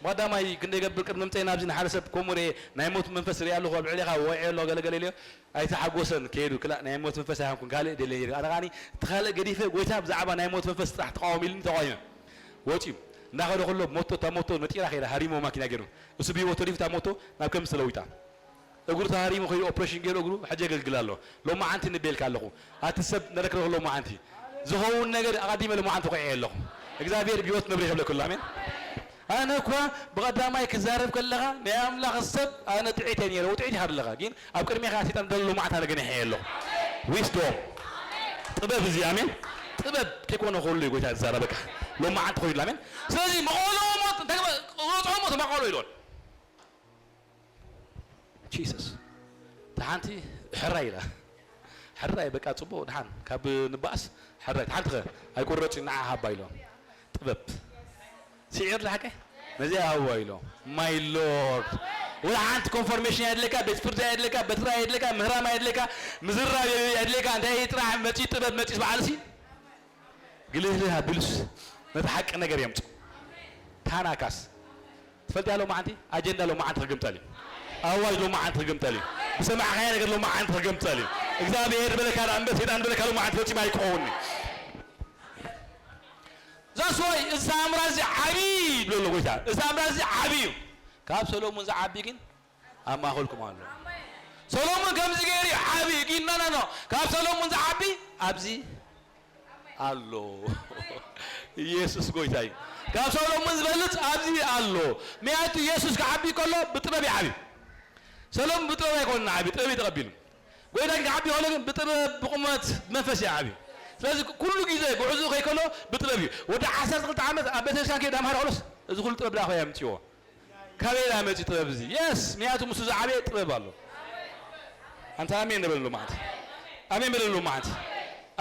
ብቐዳማይ ክንደይ ገብር ቅድሚ ምምፀይ ናብዚ ንሓደ ሰብ ከምኡ ርኤ ናይ ሞት መንፈስ ርኤ ኣለኹ ኣብ ልዕሌኻ ወዒ ኣሎ ገለገለ ኢለዮ ኣይተሓጎሰን ከይዱ ክላእ ናይ ሞት መንፈስ ኣይኮንኩን ካልእ ደልየ ነይረ ኣነ ከዓኒ እቲ ካልእ ገዲፈ ጎይታ ብዛዕባ ናይ ሞት መንፈስ ጥራሕ ተቃወም ኢሉኒ ተቃዊመ ወፂኡ እንዳኸደ ከሎ ሞቶ እታ ሞቶ መጢራ ከይዳ ሃሪሞ ማኪና ገይሩ እሱ ብህይወት ተሪፉ እታ ሞቶ ናብ ከምዚ ተለዊጣ እግሩ ተሃሪሙ ከይዱ ኦፕሬሽን ገይሩ እግሩ ሕጂ የገልግል ኣሎ። ሎማዓንቲ ንቤልካ ኣለኹ። ኣቲ ሰብ ነረክረክ ሎማዓንቲ ዝኸውን ነገር ኣቐዲመ ሎማዓንቲ ኾዒ ኣለኹ። እግዚኣብሔር ብህይወት መብርሂ ክብለኩ ኣሎ። ኣሜን። ኣነ እኳ ብቐዳማይ ክዛረብ ከለኻ ናይ ኣምላኽ ሰብ ኣነ ጥዒት እየ ነይረ። ጥዒት ኢኻ ኣለኻ። ግን ኣብ ቅድሜኻ ሰይጣን ዘሎ ሎማዓንቲ ኣነ ገኒሐ ኣለኹ። ዊስዶም ጥበብ እዚ ኣሜን። ጥበብ ከይኮነ ከሉ እዩ ጎይታ ዝዛረበካ። ሎማዓንቲ ኮይኑ ኣሜን። ስለዚ መቐሎ ሞት እንታይ ገበ-፣ ሮጦ ሞት መቐሎ ኢሎን። ጂሰስ እታ ሓንቲ ሕራይ ኢላ ሕራይ በቃ ጽቡቕ ድሓን ካብ ንባእስ ሕራይ እታ ሓንቲ ኸ ኣይቁረጽ ንዓ ሃባ ኢሎ ጥበብ ስዒር ዝሓቀ ነዚኣ ሃዋ ኢሎ ማይ ሎርድ ወላ ሓንቲ ኮንፎርሜሽን ኣየድለካ ቤት ፍርዲ ኣየድለካ በትሪ ኣየድለካ ምህራም ኣየድለካ ምዝራብ ኣየድለካ እንታይ ጥራሕ መጺ ጥበብ መጺስ በዓልሲ ግልህልህ ኣቢሉስ ነቲ ሓቂ ነገር የምጽእ። ታናካስ ትፈልጥያ ሎማዓንቲ ኣጀንዳ ሎማዓንቲ ክግምጠል እዩ። ኣዋጅ ሎማዓንቲ ክግምጠል እዩ። ብሰማዕኻያ ነገር ሎማዓንቲ ክግምጠል እዩ። እግዚኣብሔር ዝበለካ ደኣ እምበር ሰይጣን ዝበለካ ሎማዓንቲ ፈጺሙ ኣይክኸውን እዩ። እዛ ሶይ፣ እዚ ሳምራ እዚ ዓቢ ይብሎ ኣሎ ጎይታ። እዚ ሳምራ እዚ ዓቢ እዩ። ካብ ሰሎሙን ዝዓቢ ግን ኣብ ማእከልኩም ኣሎ። ሰሎሙን ከምዚ ገይሩ ዓቢ ግን፣ ኖ፣ ኖ፣ ኖ። ካብ ሰሎሙን ዝዓቢ ኣብዚ ኣሎ። ኢየሱስ ጎይታ እዩ። ካብ ሰሎሙን ዝበልጽ ኣብዚ ኣሎ። ምክንያቱ ኢየሱስ ክዓቢ ከሎ ብጥበብ ይዓቢ። ሰሎሙን ብጥበብ ኣይኮነን ዓቢ፣ ጥበብ እዩ ተቐቢሉ። ጎይታ ግን ክዓቢ ከሎ ግን ብጥበብ፣ ብቑመት፣ ብመንፈስ እዩ ዓቢ። ስለዚ ኩሉ ግዜ ጉዕዞኡ ከይከሎ ብጥበብ እዩ። ወዲ ዓሰርተ ክልተ ዓመት ኣብ ቤተክርስትያን ከይዱ ኣምሃረ ከሎስ እዚ ኩሉ ጥበብ ዳኸ የምጽዎ? ካበይ ዳ መጺ ጥበብ እዚ? የስ፣ ምክንያቱ ምስኡ ዝዓበየ ጥበብ ኣሎ። ኣንታ ኣሜን ንበለሉ መዓት። ኣሜን በለሉ መዓት።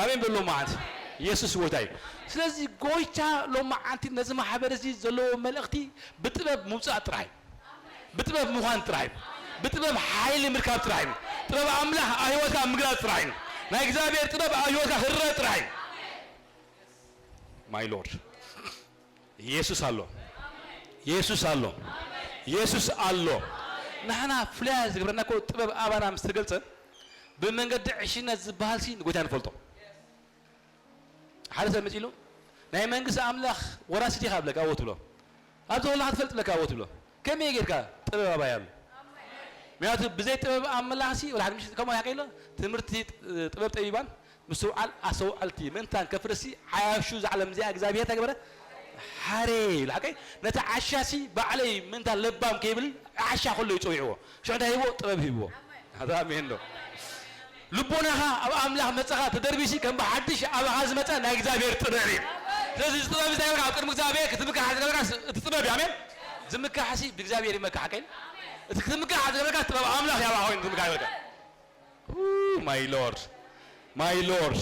ኣሜን በለሉ መዓት። ኢየሱስ ጎይታ እዩ። ስለዚ ጎይታ ሎማዓንቲ ነዚ ማሕበር እዚ ዘለዎ መልእኽቲ ብጥበብ ምውጻእ ጥራይ። ብጥበብ ምዃን ጥራይ። ብጥበብ ሓይሊ ምርካብ ጥራይ። ጥበብ ኣምላኽ ኣብ ህይወትካ ምግላጽ ጥራይ። ናይ እግዚኣብሔር ጥበብ ኣብ ህይወትካ ክረአ ጥራይ። My Lord። ኢየሱስ ኣሎ። ኢየሱስ ኣሎ። ኢየሱስ ኣሎ። ንሕና ፍልያ ዝገብረና እኮ ጥበብ ኣባና ምስ ተገልጸ ብመንገዲ ዕሽነት ዝበሃል ሲ ንጎይታ ንፈልጦ። ሓደ ሰብ መጺሉ ናይ መንግስቲ ኣምላኽ ወራሲ ዲኻ ብለካ፣ እዎ ትብሎ። ኣብዚ ከለኻ ትፈልጥ ብለካ፣ እዎ ትብሎ። ከመይ ጌርካ ጥበብ ኣባይ ኣሎ? ምክንያቱ ብዘይ ጥበብ ኣምላኽ ሲ ወላ ሓደ ምሽ ከምኡ ያቀ ኢሎ ትምህርቲ ጥበብ ጠቢባን ምስትውዓል ኣስተውዓልቲ ምእንታን ከፍርሲ ዓያሹ ዛዕለም እዚኣ እግዚኣብሔር ተገበረ ሓሬ ይብል ሓቀይ። ነቲ ዓሻ ሲ ባዕለይ ምእንታን ለባም ከይብል ዓሻ ከሎ ይጸዊዕዎ። ሽዑ እንታይ ሂብዎ? ጥበብ ሂብዎ። ኣታ ኣሜን ዶ? ልቦናኻ ኣብ ኣምላኽ መጸኻ ተደርቢሲ ከም ብሓድሽ ኣባኻ ዝመጸ ናይ እግዚኣብሔር ጥበብ እዩ። ስለዚ እዚ ጥበብ እንታይ ይብልካ? ኣብ ቅድሚ እግዚኣብሔር ክትምካሕ ዝገብርካ እቲ ጥበብ እዩ። ኣሜን። ዝምካሕሲ ብእግዚኣብሔር ይመካሕ ከይን እቲ ክትምካሕ ዝገብርካ ጥበብ ኣምላኽ ያባ ኮይኑ ዝምካሕ ይብልካ። My Lord፣ my Lord፣